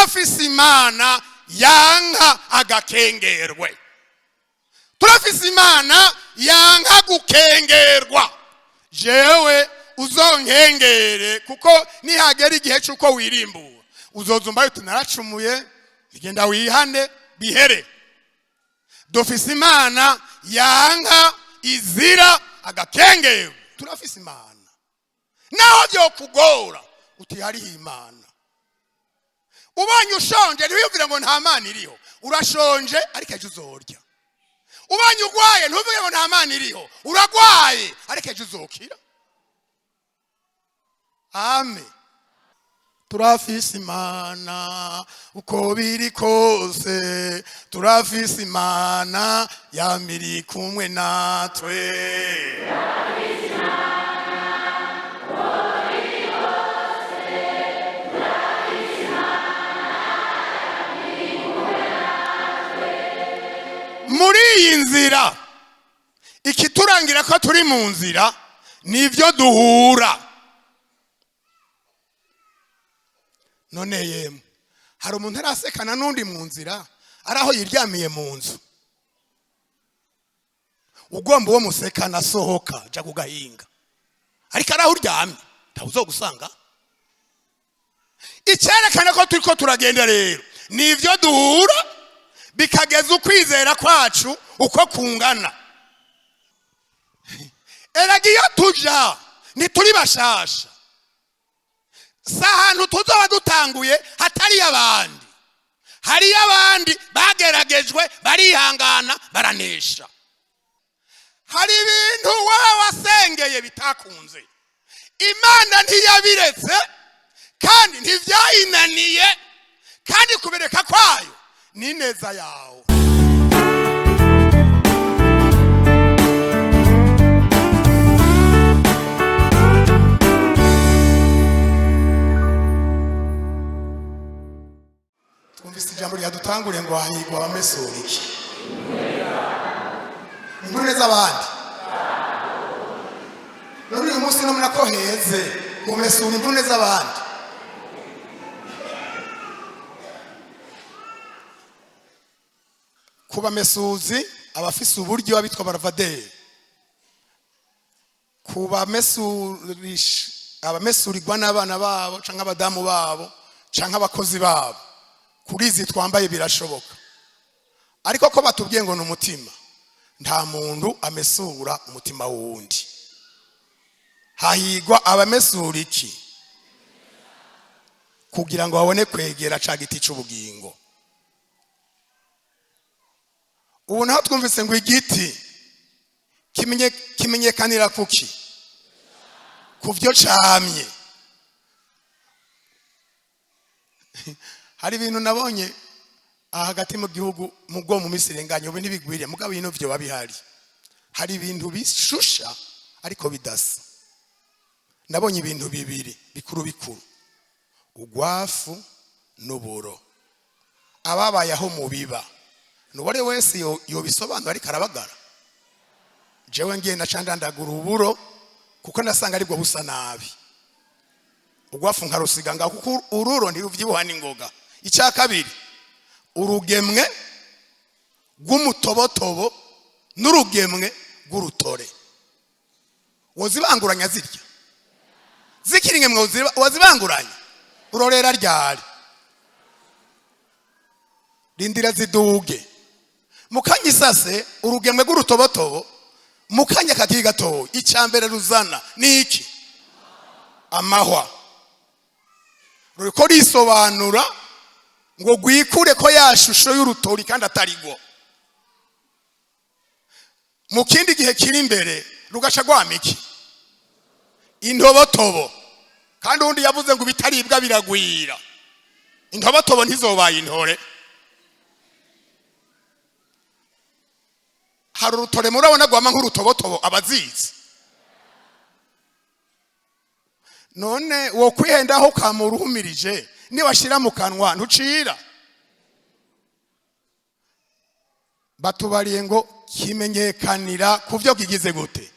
Turafise Imana yanka agakengerwe. Turafise Imana yanka gukengerwa. Jewe uzonkengere, kuko nihagera igihe cy'uko wirimbura uzozumva uti naracumuye, genda wihane bihere. Dufise Imana yanka, izira agakengerwe. Turafise Imana, naho byokugora uti hariho Imana. Ubonye ushonje, ntiwiyumvire ngo nta Mana iriho. Urashonje, ariko ejo uzorya. Ubonye urwaye, ntuvuge ngo nta Mana iriho. Uragwaye, ariko ejo uzokira. Amen. Turafise Imana uko biri kose. Turafise Imana yamiri kumwe natwe. Muri iyi nzira, ikiturangira ko turi mu nzira nibyo duhura. None yemwe, hari umuntu arasekana n'undi mu nzira ari aho yiryamiye mu nzu? Ugomba uwo musekana, asohoka jya kugahinga, ariko ari aho uryamye ntawe uzogusanga. Icyerekana ko turi ko turagenda rero ni ibyo duhura, bikageza ukwizera kwacu uko kungana. Erega iyo tuja ntituri bashasha, si ahantu tuzaba dutanguye hatari abandi. Hariyo abandi bageragejwe, barihangana, baranesha. Hari ibintu wowe wasengeye bitakunze. Imana ntiyabiretse kandi ntibyayinaniye, kandi kubereka kwayo ni neza yawe. Twumvise ijambo ryadutanguriye ngo hahigwa abamesura iki? Imvune z'abandi. None uyu munsi no ko heze kumesura imvune z'abandi? Ku bamesuzi, abafise uburyo abitwa baravaderi, ku abamesurirwa n'abana babo canke abadamu babo canke abakozi babo, kuri izi twambaye birashoboka. Ariko ko batubwiye ngo ni umutima, nta muntu amesura umutima wundi. Hahigwa abamesura iki? Kugira ngo babone kwegera ca giti c'ubugingo. Ubu naho twumvise ngo igiti kimenyekanira kuki? Ku byo camye. Hari ibintu nabonye aha hagati mu gihugu mu bwo mu minsi irenganye. Ubu ntibigwiriye, mugabo bino byo bihari. Hari ibintu bishusha ariko bidasa. Nabonye ibintu bibiri bikuru bikuru: ugwafu n'uburo. Ababayeho mu biba n'uwari wese yobisobanura, ariko arabagara. Jewe ngiye naca ndandagura uburo, kuko nasanga aribwo busa nabi. Ugwafu nkarusiga ngaho, kuko ururo ntiruvyibuha n'ingoga. Icya kabiri, urugemwe rw'umutobotobo n'urugemwe rw'urutore wozibanguranya zirya zikiri ingemwe. Wazibanguranya urorera ryari? Rindira ziduge mukanya isase. Urugemwe rw'urutobotobo mukanya kakiri gatoya, icya mbere ruzana ni iki? Amahwa. Ruriko risobanura ngo rwikure ko ya shusho y'urutori kandi atarigo. Mu kindi gihe kiri imbere rugaca rwama iki? Intobotobo. Kandi undi yavuze ngo ibitaribwa biragwira. Intobotobo ntizobaye intore. Hari urutore murabona rwama nk'urutobotobo, abazizi. None wo kwihendaho ukamuruhumirije, niwashira mu kanwa ntucira. Batubariye ngo kimenyekanira ku byo kigize gute?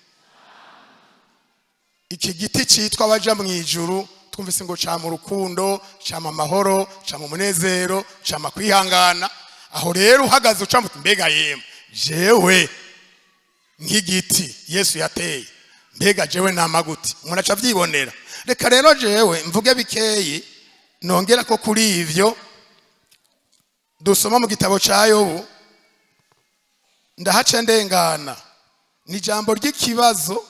Iki giti cyitwa abaja mu ijuru. Twumvise ngo cama urukundo, cama amahoro, cama umunezero, cama kwihangana. Aho rero uhagaze uca muti: mbega yemwe, jewe nk'igiti Yesu yateye, mbega jewe namaguti? Umuntu aca avyibonera. Reka rero jewe mvuge bikeyi, nongera ko kuri ivyo dusoma mu gitabo ca Yobu. Ndahaca ndengana, ni ijambo ry'ikibazo,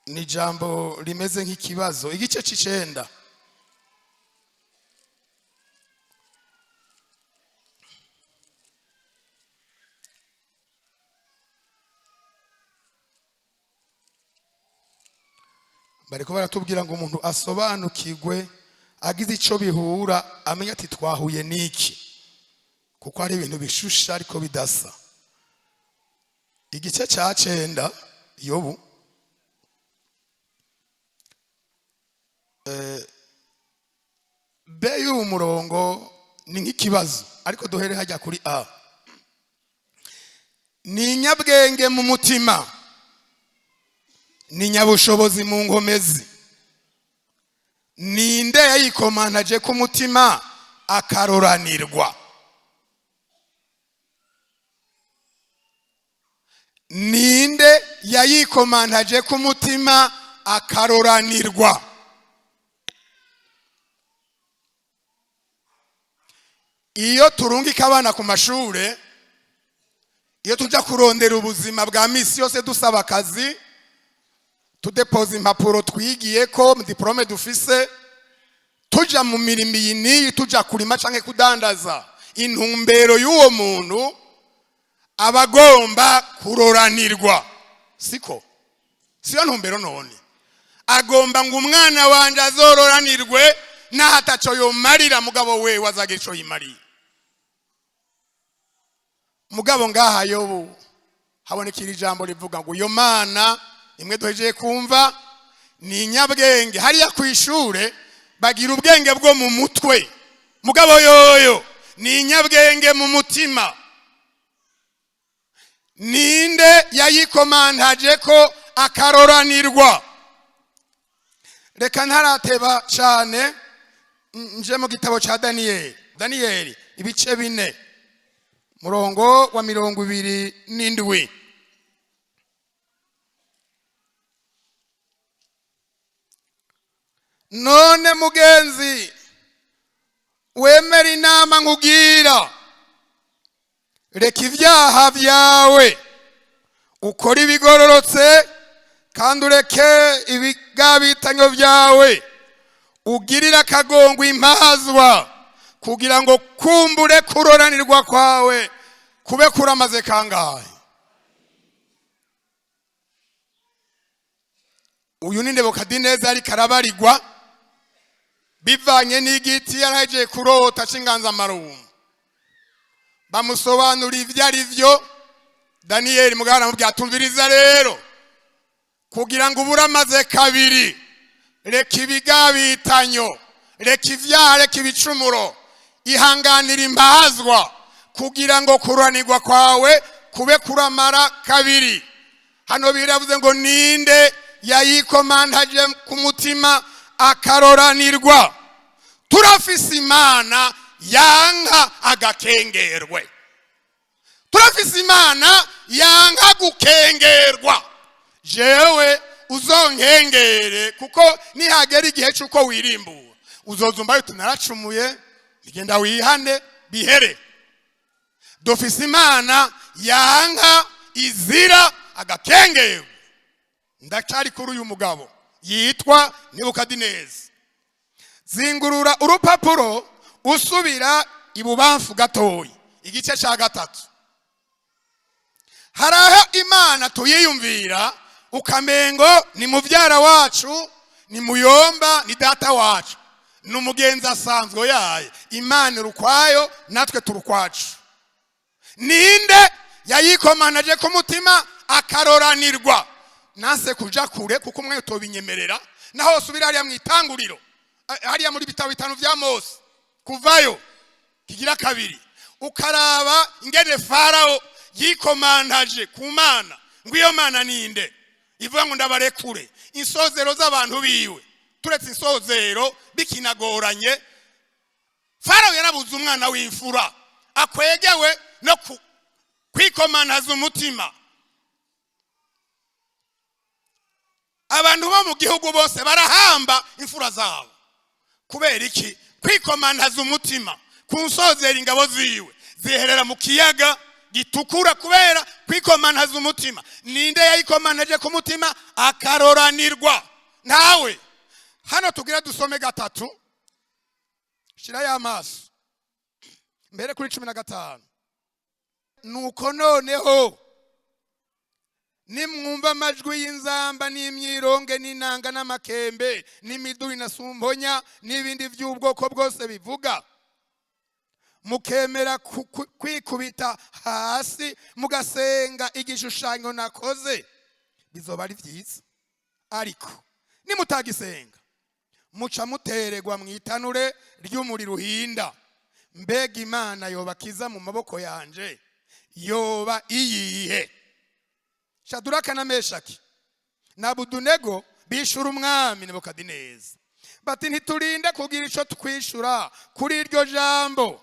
ni ijambo rimeze nk'ikibazo. Igice c'icenda, bariko baratubwira ngo umuntu asobanukirwe, agize ico bihura, amenye ati twahuye n'iki, kuko hari ibintu bishusha ariko bidasa. Igice ca cenda, Yobu, B y'uwo murongo ni nk'ikibazo, ariko duhere hajya kuri A. Ni nyabwenge mu mutima, ni nyabushobozi mu nkomezi. Ninde yayikomanaje ku mutima akaroranirwa? Ninde yayikomanaje ku mutima akaroranirwa? Iyo turungika abana ku mashure, iyo tuja kurondera ubuzima bwa misi yose, dusaba akazi, tudepoza impapuro twigiye ko diplôme dufise, tuja mu mirimo iyi n'iyi, tuja kurima canke kudandaza, intumbero y'uwo muntu aba agomba kuroranirwa, siko? Siyo ntumbero? None agomba ngo umwana wanje azororanirwe, naho ataco yomarira, mugabo wewe azagira ico yimariye. Mugabo ngaha Yobu habonekira ijambo rivuga ngo iyo Mana imwe duhejeje kumva ni nyabwenge. Hariya ku ishure bagira ubwenge bwo mu mutwe, mugabo yoyo ni nyabwenge mu mutima. Ninde yayikomantaje ko akaroranirwa? Reka ntarateba cyane, nje mu gitabo cya Daniyeli. Daniyeli ibice 4, murongo wa 27. None mugenzi, wemera inama nkubwira: reka ibyaha byawe, ukore ibigororotse, kandi ureke ibigabitanyo byawe, ugirire akagongo impazwa, kugira ngo kumbure kuroranirwa kwawe kube kuramaze kangahe. Uyu ni Nebukadineza, ariko arabarigwa bivanye n'igiti yarahejeje kurota c'inganzamarumbu. Bamusobanura ivyo ari vyo. Daniyeli mugabo aramubwira: tumviriza rero, kugira ngo ubure amaze kabiri, reka ibigabitanyo, reka ivyaha, reka ibicumuro, ihanganira imbazwa, kugira ngo kuranirwa kwawe kube kuramara kabiri. Hano biravuze ngo ninde yayikomantaje ku mutima akaroranirwa? Turafise Imana yanka agakengerwe, turafise Imana yanka gukengerwa. Jewe uzonkengere, kuko nihagera igihe cy'uko wirimbura, uzozumva yuti naracumuye, bigenda wihane bihere. Dufise Imana yanka, izira agakengerwe. Ndacyari kuri uyu mugabo yitwa Nebukadinezi. Zingurura urupapuro usubira ibubamfu gatoyi, igice cya gatatu. Hari aho Imana tuyiyumvira ukamengo ni mubyara wacu, ni muyomba, ni data wacu, ni umugenzi asanzwe. Yaye Imana urukwayo, natwe turukwacu. Ninde yayikomanaje ku mutima akaroranirwa? Nanse kuja kure kuko umwe utobinyemerera. Naho subira hariya mu itanguriro, hariya muri bitabo bitanu vya Mose, kuvayo kigira kabiri, ukaraba ingene Farawo yikomantaje ku Mana, ngo iyo Mana ninde? Ivuga ngo ndabarekure. Insozero z'abantu biwe, turetse insozero bikinagoranye. Farawo yarabuze umwana w'imfura akwegewe no kwikomanaza umutima. Abantu bo mu gihugu bose barahamba imfura zabo. Kubera iki? Kwikomanaza umutima. Ku nsozera, ingabo ziwe ziherera mu kiyaga Gitukura kubera kwikomanaza umutima. Ninde yayikomanaje ku mutima akaroranirwa? Ntawe. Hano tugira dusome gatatu. Shirayo amaso mbere kuri 15. Nuko noneho nimwumva amajwi y'inzamba n'imyironge n'inanga n'amakembe n'imiduri na sumponya n'ibindi by'ubwoko bwose bivuga, mukemera kwikubita hasi mugasenga igishushanyo nakoze, bizoba ari byiza. Ariko nimutagisenga, muca muteregwa mu itanure ry'umuriro uhinda. Mbega Imana yobakiza mu maboko yanje yoba iyihe? Shaduraka na Meshaki na Abudunego bishura umwami Nebukadineza bati: "Ntiturinde kugira ico twishura kuri iryo jambo.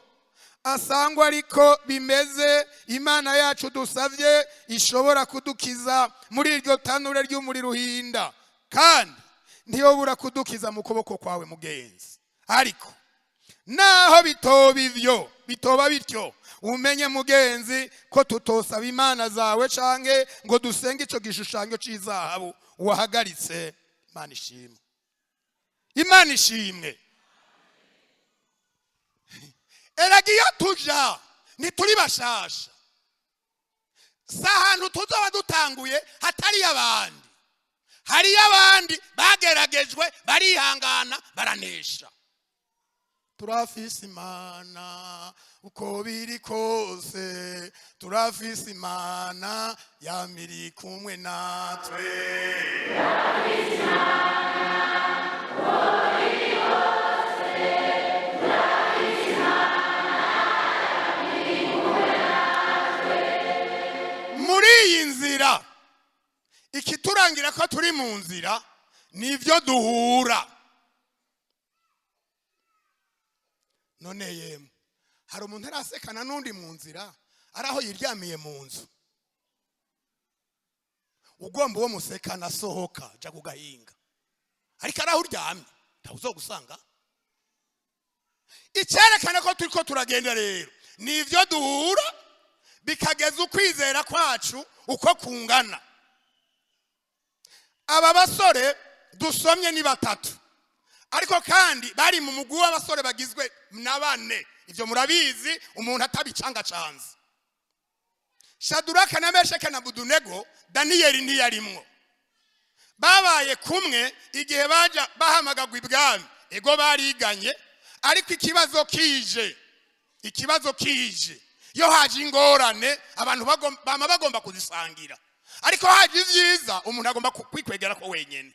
Asangwa ariko bimeze, Imana yacu dusavye ishobora kudukiza muri iryo tanure ry'umuriro uhinda, kandi ntiyobura kudukiza mu kuboko kwawe, mugenzi. Ariko naho bitoba ivyo, bitoba bityo, umenye, mugenzi, ko tutosaba imana zawe canke ngo dusenge ico gishushanyo c'izahabu wahagaritse." Imana ishimwe, Imana ishimwe. Erega iyo tuja ntituri bashasha. Si ahantu tuzoba dutanguye hatari abandi. Hariyo abandi bageragejwe, barihangana, baranesha. Turafise Imana uko biri kose, turafise Imana yamiri kumwe natwe. Muri iyi nzira, ikiturangira ko turi mu nzira nibyo duhura. None yemwe, hari umuntu arasekana n'undi mu nzira ari aho yiryamiye mu nzu? Ugomba uwo musekana, asohoka jya kugahinga, ariko ari aho uryamye ntawe uzogusanga. Icyerekana ko turi ko turagenda rero ni ibyo duhura, bikageza ukwizera kwacu uko kungana. Aba basore dusomye ni batatu, ariko kandi bari mu mugwi w'abasore bagizwe na bane. Ibyo murabizi, umuntu atabicangacanze. Shaduraka na Mesheke na Budunego, Daniyeli ntiyarimwo. Babaye kumwe igihe baja bahamagagwa ibwami. Ego, bariganye, ariko ikibazo kije, ikibazo kije, iyo haje ingorane abantu bama bagomba kuzisangira, ariko haje ibyiza umuntu agomba kwikwegera ko wenyine.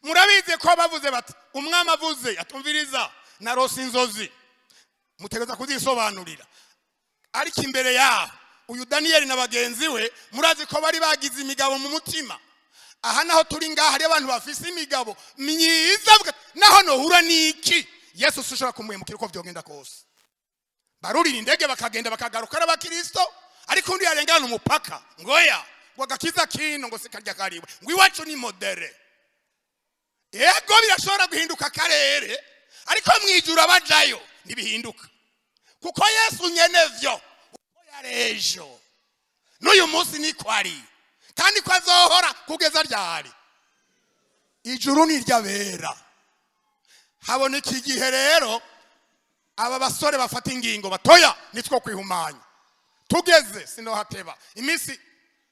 Murabizi ko bavuze bati, umwami avuze atumviriza: "Narose inzozi, mutegereza kuzisobanurira." Ariko imbere yaho, uyu Daniyeli na bagenzi we, murazi ko bari bagize imigabo mu mutima. Aha naho turi ngaha, hariyo abantu bafise imigabo myiza, bavuga ati, "Naho nohura n'iki, Yesu ushobora kumuhemukira uko vyogenda kose." Barurira indege bakagenda, bakagaruka ari abakristo, ariko undi yarengana umupaka ngoya ngo agakiza kino ngo sikarya kariwe, ngo iwacu ni modéré. Ego, birashobora guhinduka akarere, ariko mu ijuru abajayo ntibihinduka, kuko Yesu nyene vyo uko yari ejo n'uyu munsi niko ari, kandi ko azohora kugeza ryari. Ijuru ni iry'abera. Haboneka igihe rero aba basore bafata ingingo batoya: "Nitwo kwihumanya tugeze sinohateba iminsi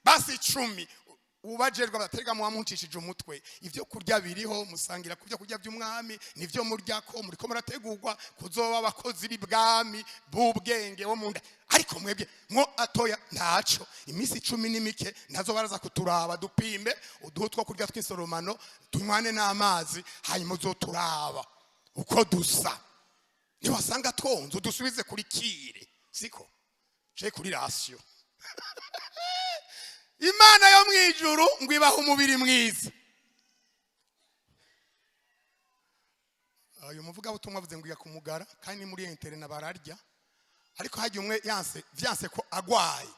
basi 10." Ubajejwe abatega muwamucishije umutwe, ibyo kurya biriho, musangira ku byo kurya by'umwami, nivyo murya ko muriko murategurwa kuzoba abakozi b'ibwami b'ubwenge wo mu nda. Ariko mwebwe mwo atoya ntaco, iminsi 10 ni mike, ntazo baraza kuturaba. Dupimbe, uduhe two kurya tw'isoromano, tunywane n'amazi, hanyuma uzoturaba uko dusa. Niwasanga twonze, udusubize kuri kire, siko je kuri ration. Imana yo mu ijuru ngo ibaha umubiri mwiza. Uyu muvugabutumwa avuze ngo kumugara, kandi muri internet bararya, ariko hajya umwe yanse vyanse ko agwaye,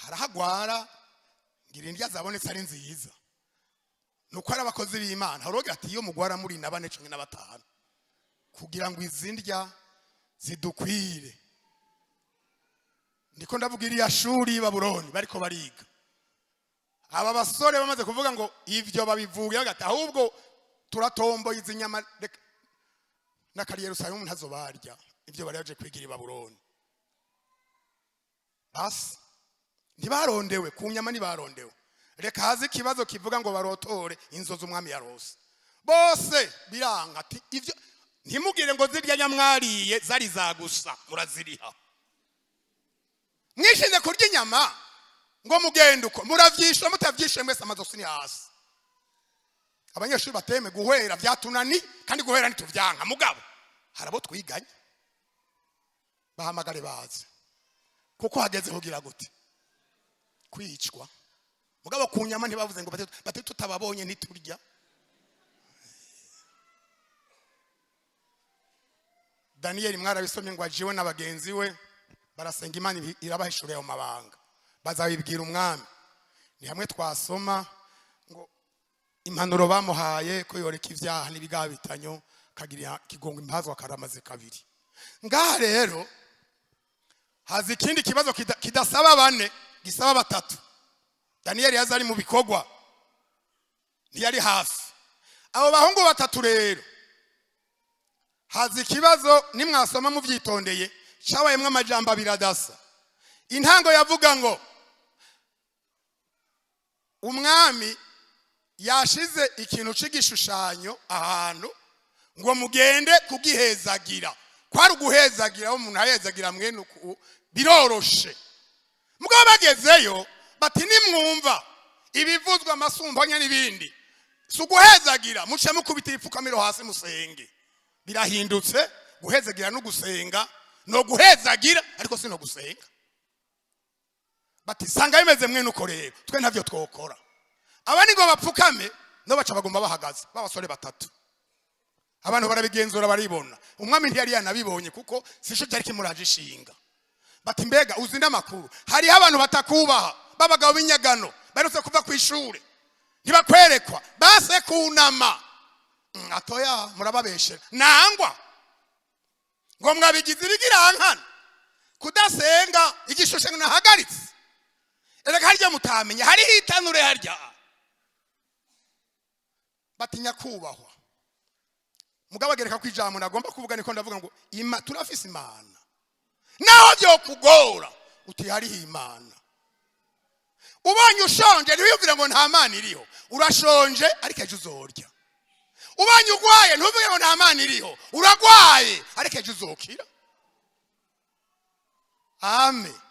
harahagwara ngira indya zabonetse ari nziza. Nuko ari abakozi b'Imana harogira ati iyo mugwara muri na bane canke na batanu kugira ngo izi ndya zidukwire. Ndiko ndavuga iriya shuri y'i Babuloni bariko bariga, aba basore bamaze kuvuga ngo ivyo babivuye bagati ahubwo turatomboye izi nyama na kari Yerusalemu ntazo barya, ivyo bari baje kwigira i Babuloni. Basi ntibarondewe ku nyama, ntibarondewe. Reka haze ikibazo kivuga ngo barotore inzozi umwami yarose, bose biranga ati ivyo ntimugire ngo zirya nyamwariye zari zagusa, muraziriha. Mwishinze kurya inyama ngo mugende uko muravyisha, mutavyishe mwese amazosi ni hasi. Abanyeshuri bateme guhera vyatunani, kandi guhera ntituvyanka, mugabo harabo twiganye bahamagare baze, kuko hageze kugira gute kwicwa. Mugabo ku nyama ntibavuze ngo bate tutababonye ntiturya. Daniyeli mwarabisomye ngo ajiwe na bagenzi we barasenga Imana irabahishurira ayo mabanga, bazabibwira umwami. Ni hamwe twasoma ngo impanuro bamuhaye ko yoreka ibyaha n'ibigabitanyo kagira kigongo impazwa karamaze kabiri. Ngaha rero haza ikindi kibazo kidasaba bane, gisaba batatu. Daniyeli yaza ari mu bikorwa, ntiyari hafi. Abo bahungu batatu rero haza ikibazo, nimwasoma muvyitondeye, cabayemwo amajambo abiri adasa. Intango yavuga ngo umwami yashize ikintu c'igishushanyo ahantu ngo mugende kugihezagira. Kwari uguhezagira, aho umuntu ahezagira mwene uku biroroshe. Mugabo bagezeyo bati nimwumva ibivuzwa amasumbanya n'ibindi, si uguhezagira, muce mukubita ibipfukamiro hasi musenge. Birahindutse, guhezagira no gusenga, no guhezagira ariko si no gusenga. Bati sanga bimeze mwene uko rero, twe ntavyo twokora. Abandi ngo bapfukame no baca bagomba bahagaze, b'abasore batatu. Abantu barabigenzura baribona, umwami ntiyari yanabibonye kuko sico cyari kimuraje ishinga. Bati mbega uzi n'amakuru, hariho abantu batakubaha b'abagabo b'inyagano baherutse kuva ku ishure, ntibakwerekwa base kunama. Atoya murababeshera nangwa ngo mwabigize ibigirankana kudasenga igishushanyo nahagaritse. Erega harya mutamenya hariho itanure harya. Batinya kubahwa. Mugabo agereka ko ijambo nagomba kuvuga, niko ndavuga ngo turafise Imana, naho byokugora uti hariho Imana. Ubonye ushonje ntiwiyumvire ngo nta Mana iriho, urashonje ariko ejo uzorya. Ubonye ugwaye ntuvuge ngo nta Mana iriho, uragwaye ariko ejo uzokira. Amen.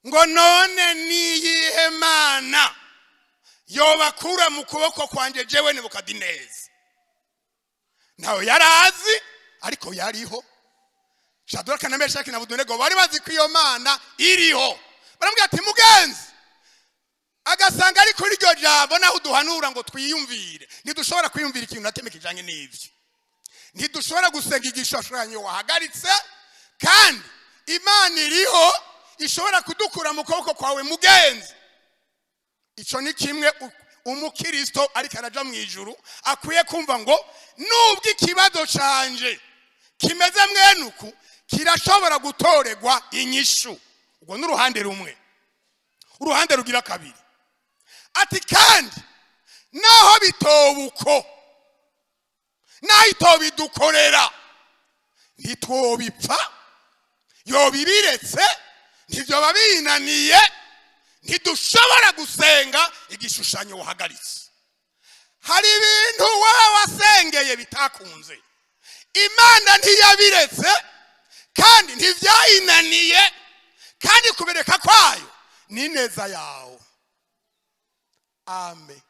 Ngo none niyihe Mana yobakura mu kuboko kwanje jewe Nebukadineza? Ntawe yarazi ariko yariho. Shadraka na Meshaki na Abedenego bari bazi ko iyo Mana iriho. Baramubwira ati mugenzi, agasanga ari kuri iryo jambo naho uduhanura ngo twiyumvire, ntidushobora kwiyumvira ikintu na kimwe kijanye n'ivyo. Ntidushobora gusenga igishushanyo wahagaritse, kandi Imana iriho ishobora kudukura mu kuboko kwawe mugenzi. Ico ni kimwe umukristo ariko araja mu ijuru akwiye kumva ngo nubwo ikibazo canje kimeze mwene uku kirashobora gutoregwa inyishu. Ubwo ni uruhande rumwe. Uruhande rugira kabiri ati kandi naho bitoba uko, naho itobidukorera ntitwobipfa, yobibiretse ntibyoba binaniye, ntidushobora gusenga igishushanyo wahagaritse. Hari ibintu wowe wasengeye bitakunze, Imana ntiyabiretse kandi ntibyayinaniye, kandi kubereka kwayo ni neza yawe. Amen.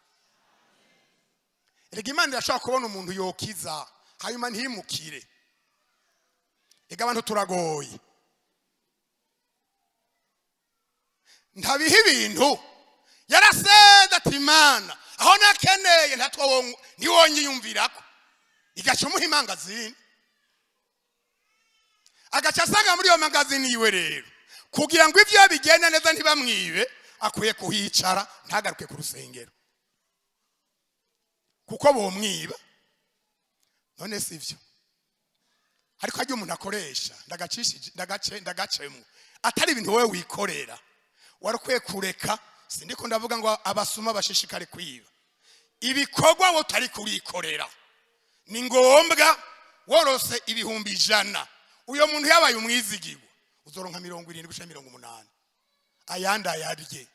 Erega Imana irashobora kubona umuntu yokiza hanyuma ntimukire. Ega abantu turagoye. Ntabiha ibintu. Yarasenze ati: "Imana, aho nakeneye ntatwo ntiwonyiyumvirako." Igaca umuha imangazini, agaca asanga muri iyo mangazini yiwe. Rero kugira ngo ibyo bigende neza, ntibamwibe, akwiye kuhicara, ntagaruke ku rusengero kuko bomwiba. None si byo? Ariko hajya umuntu akoresha, ndagacishije, ndagace, ndagacemo, atari ibintu wowe wikorera wari ukwiye kureka. Sindiko ndavuga ngo abasuma bashishikare kwiba. Ibikorwa wowe utari kurikorera ni ngombwa. Worose 100,000, uyo muntu yabaye umwizigirwa, uzoronka 70 canke 80, ayandi ayarye.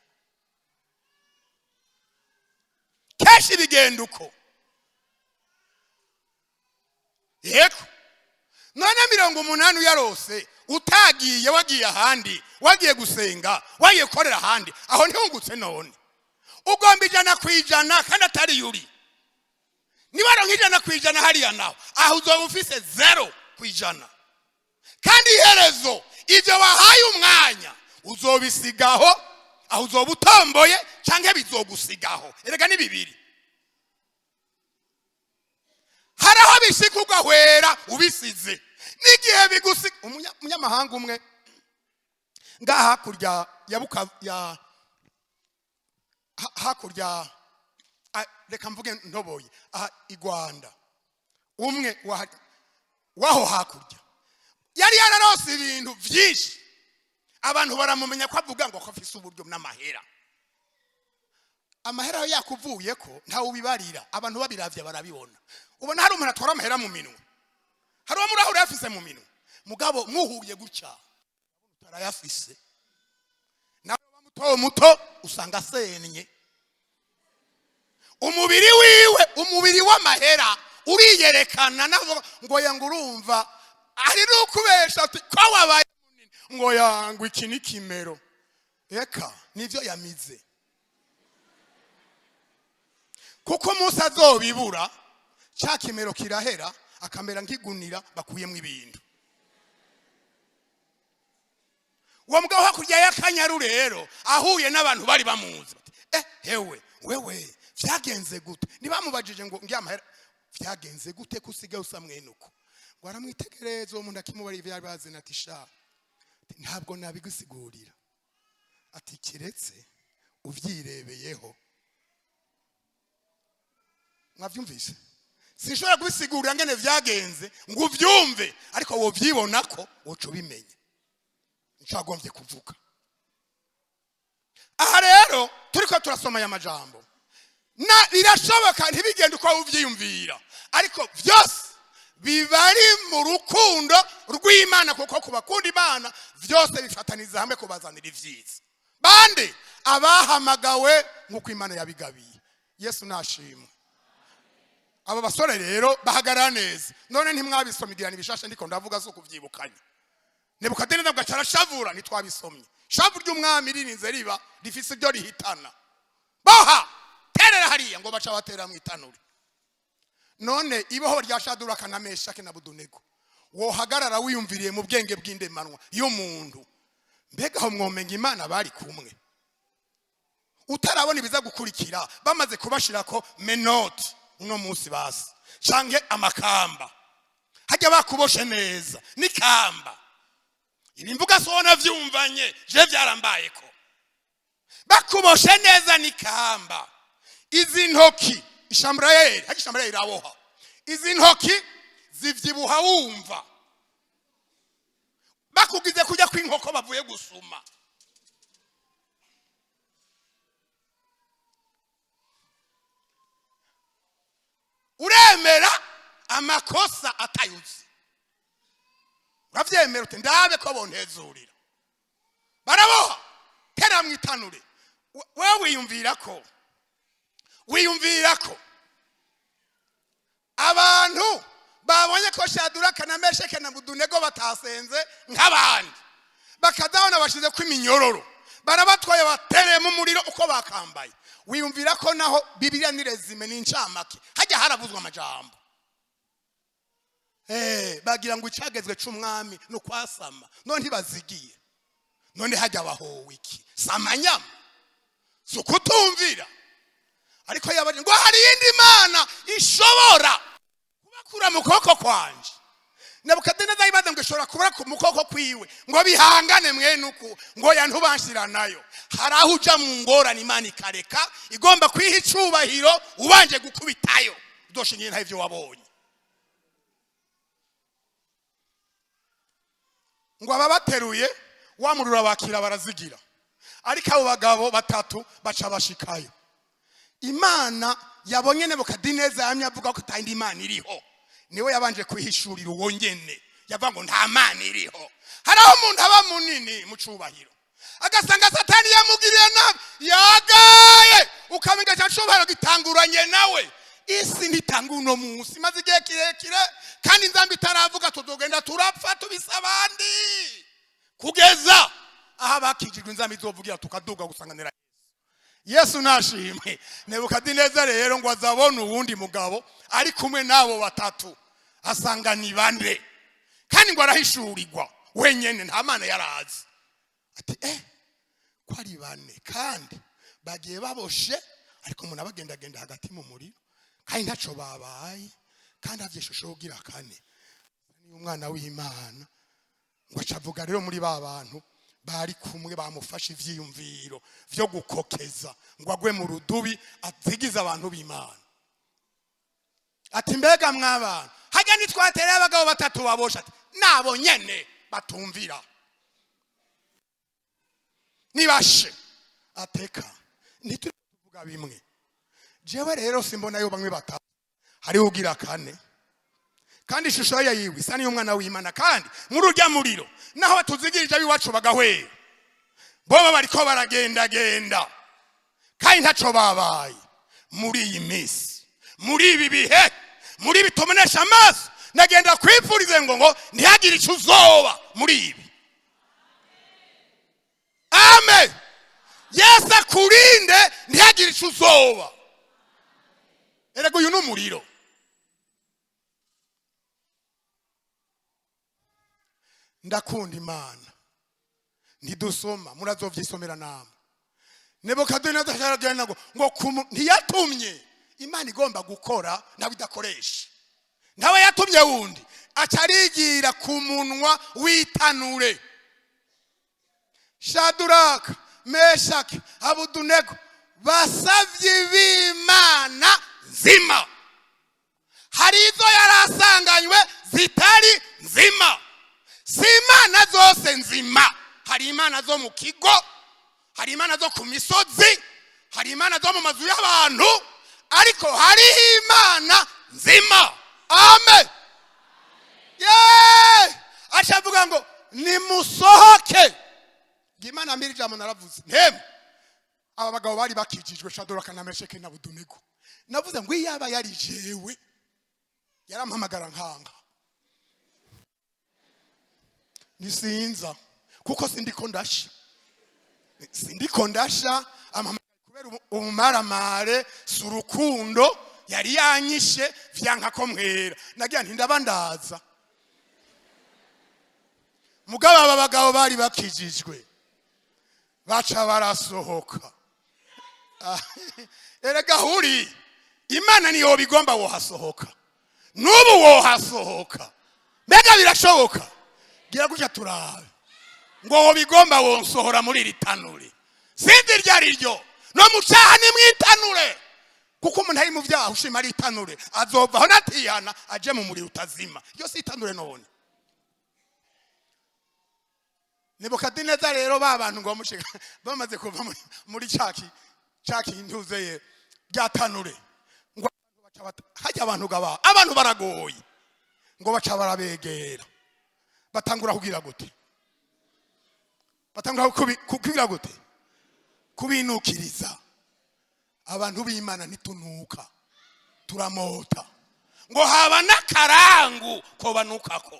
Kenshi bigenda uko. Yego, none 80 uyarose utagiye, wagiye ahandi, wagiye gusenga, wagiye gukorera ahandi, aho ntihungutse? None ugomba 100% kandi atari yuri. Niba aronka 100% hariya, naho aho uzoba ufise 0%. Kandi iherezo, ibyo wahaye umwanya uzobisigaho, aho uzoba utomboye cyangwa bizogusigaho. Erega ni bibiri. Hari aho bishika ugahwera ubisize, n'igihe bigusiga. Umunyamahanga umwe ngaha hakurya ya buka ya hakurya, reka mvuge ntoboye aha i Rwanda, umwe waho hakurya yari yararose ibintu byinshi, abantu baramumenya ko avuga ngo ko afise uburyo n'amahera. Amahera ayo yakuvuye ko ntawe ubibarira, abantu babiravye barabibona. Ubona hari umuntu atwara amahera mu minwe, hari uwo murahura yafise mu minwe, mugabo muhuye gutya utarayafise, nawe muto muto usanga asennye umubiri wiwe. Umubiri w'amahera uriyerekana, navuga ngo yanga, urumva ari n'ukubesha ati ko wabaye munini, ngo yangwa iki ni kimero. Eka nivyo yamize, kuko umunsi azobibura cya kimero kirahera, akamera nk'igunira bakuyemo ibintu. Uwo mugabo hakurya y'Akanyaru rero ahuye n'abantu bari bamuzi bati: "Hewe wewe, vyagenze gute?" Ntibamubajije ngo ngiye amahera, vyagenze gute ko usigaye usa mwene uko? Ngo aramwitegereza uwo muntu, akimubara ivyo yari bazina, ati: "Sha, ntabwo nabigusigurira," ati, "keretse uvyirebeyeho." Mwavyumvise? Sinshobora kubisigurira ngene vyagenze ngo uvyumve, ariko wovyibona ko woca ubimenya. Nico agombye kuvuga aha. Rero turiko turasoma aya majambo, na birashoboka ntibigende uko uvyiyumvira, ariko vyose biba ari mu rukundo rw'Imana, kuko ku bakunda Imana vyose bifataniza hamwe kubazanira ivyiza. Bande? Abahamagawe nk'uko Imana yabigabiye. Yesu nashimwe. Aba basore rero bahagarara neza. None ntimwabisoma? Igirana ibishasha ndiko ndavuga zo kuvyibukanya. Nebukadineza bwaca arashavura. Ntitwabisomye? Shavu ry'umwami ririnze riba rifise ibyo rihitana. Boha, terera hariya, ngo baca batera mu itanure. None iboho rya Shaduraka na Meshaki na Abedenego, wohagarara wiyumviriye mu bwenge bw'indemanwa y'umuntu, mbega aho mwomenga Imana bari kumwe, utarabona ibiza gukurikira, bamaze kubashirako menottes uno munsi basi canke amakamba, hajya bakuboshe neza n'ikamba? Ibi mvuga so navyumvanye je, byarambayeko. Bakuboshe neza n'ikamba, izi ntoki, ishamburayeri, hajya ishamburayeri iraboha, izi ntoki zivyibuha, wumva bakugize kujya kw'inkoko bavuye gusuma. Uremera amakosa atayuzi, uravyemera uti: "Ndabe ko bontezurira." Baraboha, tera mwitanure. Wewe wiyumvira ko abantu babonye ko Shaduraka na Mesheke na Abedenego batasenze nk'abandi, bakazabona bashize ko iminyororo, barabatwaye, batereyemo umuriro uko bakambaye, wiyumvira ko naho Bibiliya ni résumé, ni incamake, hajya haravuzwa amajambo, bagira ngo icagezwe c'umwami ni ukwasama. None ntibazigiye? None hajya bahowe iki? Si amanyama, si ukutumvira? Ariko yabari ngo hari iyindi mana ishobora kubakura mu kuboko kwanje. Nebukadineza yibaza ngo ishobora kubura mu kuboko kwiwe, ngo bihangane mwene uku, ngo ya ntubanshira nayo. Hari aho uja mu ngorane, Imana ikareka, igomba kwiha icubahiro. Ubanje gukubitayo, udoshingiye nta ivyo wabonye. Ngo ababateruye wamurura bakira barazigira, ariko abo bagabo batatu baca bashikayo. Imana yabonye Nebukadineza yamye avuga ko atayindi Imana iriho, niwe yabanje kwihishurira uwo nyene yavuga ngo nta Mana iriho. Hari aho umuntu aba munini mu cubahiro, agasanga Satani yamugiriye nabi, yagaye, ukamenga cya cubahiro gitanguranye nawe. Isi ntitanga uno munsi, maze igihe kirekire, kandi inzambi itaravuga, tuzogenda turapfa tubisa abandi kugeza aho abakijijwe inzambi izovugira, tukaduga gusanganira Yesu. Nashimwe. Nebukadineza rero ngo azabone uwundi mugabo ari kumwe n'abo batatu, asanga ni bane, kandi ngo arahishurirwa wenyene, nta Mana yarazi. Ati ko ari bane kandi bagiye baboshe, ariko umuntu abagendagenda hagati mu muriro kandi ntaco babaye, kandi avye ishusho ugira kane ni umwana w'Imana. Ngo aca avuga rero muri ba bantu bari kumwe bamufashe ivyiyumviro vyo gukokeza ngo agwe mu rudubi, azigize abantu b'Imana, ati: "Mbega mw'abantu, hajya ntitwatereye abagabo batatu baboshe?" Ati: "Nabo nyene batumvira nibashe." Ateka ntituri kuvuga bimwe. Jewe rero simbona yo bamwe batatu, hariho ugira kane, kandi ishusho ye yiwe isa n'iy'umwana w'Imana. Kandi muri urya muriro, naho batuzigirije ab'iwacu bagahwera, boba bariko baragendagenda kandi ntaco babaye. Muri iyi minsi, muri ibi bihe, muri ibi tumenesha amaso, nagenda kwifurize ngo ntihagire ico uzoba muri ibi. Amen. Yesu akurinde ntihagire ico uzoba. Erega uyu ni umuriro. Ndakunda Imana. Ntidusoma, murazovyisomera namwe. Nebukadineza aragenda ngo ntiyatumye Imana igomba gukora nawe idakoresha, nawe yatumye wundi, aca arigira ku munwa w'itanure: "Shaduraka, Meshaki, Abudunego, basavye b'Imana nzima." Hari izo yari asanganywe zitari nzima. Si imana zose nzima. Hari imana zo mu kigo, hari imana zo ku misozi, hari imana zo mu mazu y'abantu, ariko hariho Imana nzima. Amen. Yeee! Aca avuga ngo nimusohoke. Ngo Imana mbiri ijambo naravuze ntemu aba bagabo bari bakijijwe, Shaduraka na Mesheke na Budunego. Navuze ngo iyaba yari jewe, yarampamagara nkanga nisinza, kuko sindiko ndasha, sindiko ndasha. Ampamagara kubera ubumaramare, si urukundo. Yari yanyishe, vyanka ko mwera. Nagira nti ndaba ndaza. Mugabo aba bagabo bari bakijijwe, baca barasohoka. Erega huri Imana niyo bigomba, wohasohoka n'ubu, wohasohoka. Mbega birashoboka? Gira gutya turabe. Ngo wobigomba wonsohora muri iri tanure, sinzi iryo ari ryo. No mu cyaha ni mwitanure, kuko umuntu ari mu byaha ushima ari itanure, azovaho natihana aje mu muriro utazima. Iyo si itanure none? Nebukadineza rero, ba bantu ngo bamushika, bamaze kuva muri caki ntuzeye rya tanure, ngo abantu baca hajya abantu gaba abantu baragoye, ngo baca barabegera, batangura kugira gute? Batangura kugira gute? Kubinukiriza. Abantu b'Imana ntitunuka, turamota. Ngo haba n'akarangu ko banukako,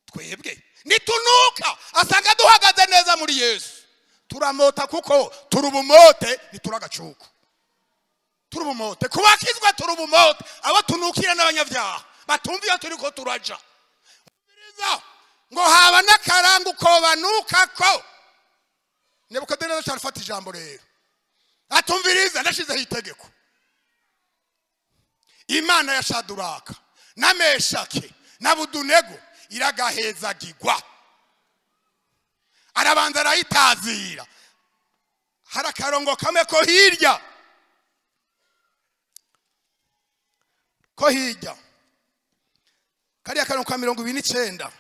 twebwe ntitunuka. Asanga duhagaze neza muri Yesu, turamota kuko turi ubumote, ntituragacuku. Turi ubumote kubakizwa, turi ubumote. Abo tunukira n'abanyabyaha batumva iyo turi ko turaja. Umviriza, ngo haba n'akarangu ko banukako. Nebukadineza arafata ijambo rero, atumviriza: "Ndashizeho itegeko. Imana ya Shaduraka na Meshake na Budunego iragahezagirwa." Arabanza arayitazira. Hari akarongo kamwe ko hirya, ko hirya kariya karongo ka 29: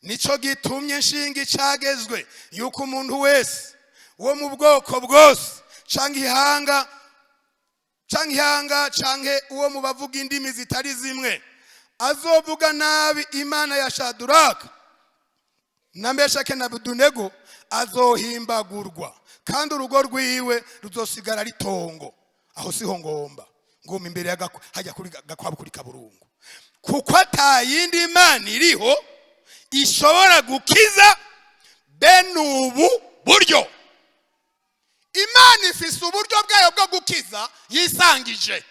"Nico gitumye nshinga icagezwe yuko umuntu wese wo mu bwoko bwose canke ihanga canke uwo mu bavuga indimi zitari zimwe azovuga nabi Imana ya Shaduraka na Meshake na Budunego azohimbagurwa, kandi urugo rwiwe ruzosigara ritongo." Aho siho ngomba, ngoma imbere ya hajya kuri gakwabu kuri kaburungu: "Kuko atayindi Imana iriho ishobora gukiza bene ubu buryo." Imana ifise uburyo bwayo bwo gukiza yisangije.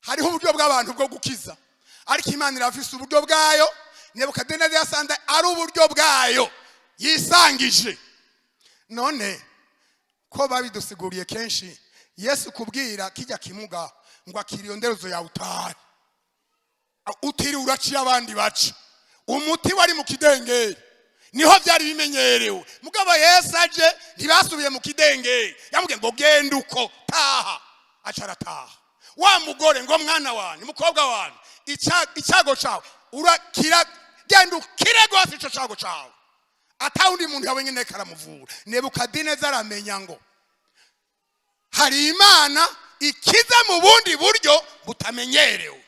Hariho uburyo bw'abantu bwo gukiza, ariko Imana irafise uburyo bwayo. Nebukadineza yasanze ari uburyo bwayo yisangije. None ko babidusiguriye kenshi, Yesu kubwira kijya kimuga ngo akira iyo nderezo yawe utahe, utiriwe uraciye abandi baca, umuti wari mu kidengeri, niho byari bimenyerewe. Mugabo Yesu aje, ntibasubiye mu kidengeri. Yamubwiye ngo genda uko, taha, aca arataha. Wa mugore ngo mwana wanjye, mukobwa wanjye, icyago cyawe urakira, genda ukire rwose icyo cyago cyawe. Atawundi muntu yabonye nyine karamuvura. Nebukadineza aramenya ngo hari Imana ikiza mu bundi buryo butamenyerewe.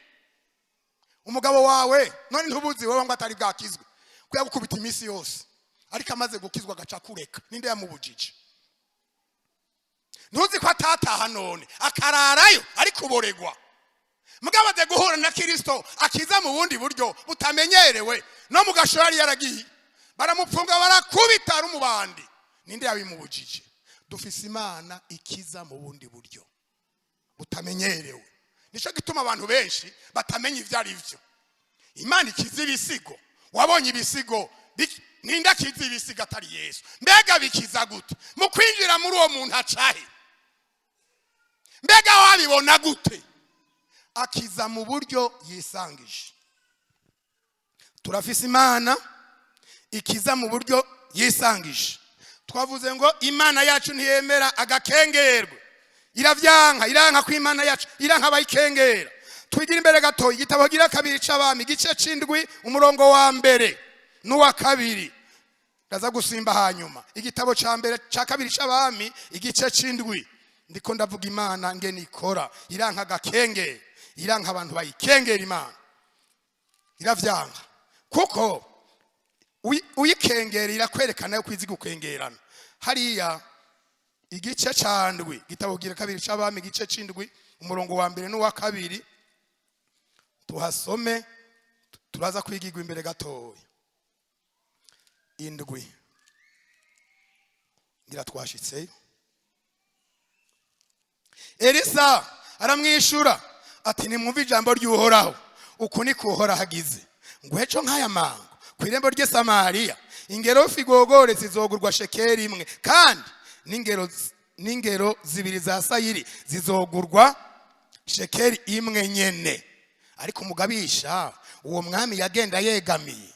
Umugabo wawe none ntubuzi wowe ngo atari bwakizwe ko yagukubita iminsi yose, ariko amaze gukizwa agaca kureka? Ninde yamubujije? Ntuzi ko atataha none akararayo ariko uboregwa? Mugabo aze guhura na Kirisito akiza mu bundi buryo butamenyerewe, no mu gasho yari yaragiye baramupfunga, barakubita, ari umubandi. Ninde yabimubujije? Dufise Imana ikiza mu bundi buryo butamenyerewe. Nicyo gituma abantu benshi batamenya ibyo ari byo. Imana ikiza ibisigo. Wabonye ibisigo ninde akiza ibisigo atari Yesu? Mbega bikiza gute? Mu kwinjira muri uwo muntu acahe? Mbega wabibona gute? Akiza mu buryo yisangije. Turafise Imana ikiza mu buryo yisangije. Twavuze ngo Imana yacu ntiyemera agakengerwe, iravyanka, iranka ko Imana yacu iranka abayikengera. Twigira imbere gato, igitabo gira kabiri c'Abami, igice c'indwi, umurongo wa mbere n'uwa kabiri. Ndaza gusimba hanyuma. Igitabo ca mbere, ca kabiri c'Abami, igice c'indwi. Ndiko ndavuga Imana ngene ikora. Iranka agakengera, iranka abantu bayikengera. Imana iravyanka kuko uyikengera irakwerekana yuko izi gukengerana. Hariya igice ca ndwi, igitabo gira kabiri c'Abami, igice c'indwi, umurongo wa mbere n'uwa kabiri, tuhasome, turaza kwigirwa imbere gatoya. Indwi, ngira twashitseyo. Elisa aramwishura ati: "Nimwumve ijambo ry'Uhoraho. Uku niko Uhoraho agize ngo ejo nk'aya mango ku irembo ry'i Samariya ingero figogore zizogurwa shekeri 1, kandi n'ingero 2 za sayiri zizogurwa shekeri 1 nyene." Ariko umugabisha uwo mwami yagenda yegamiye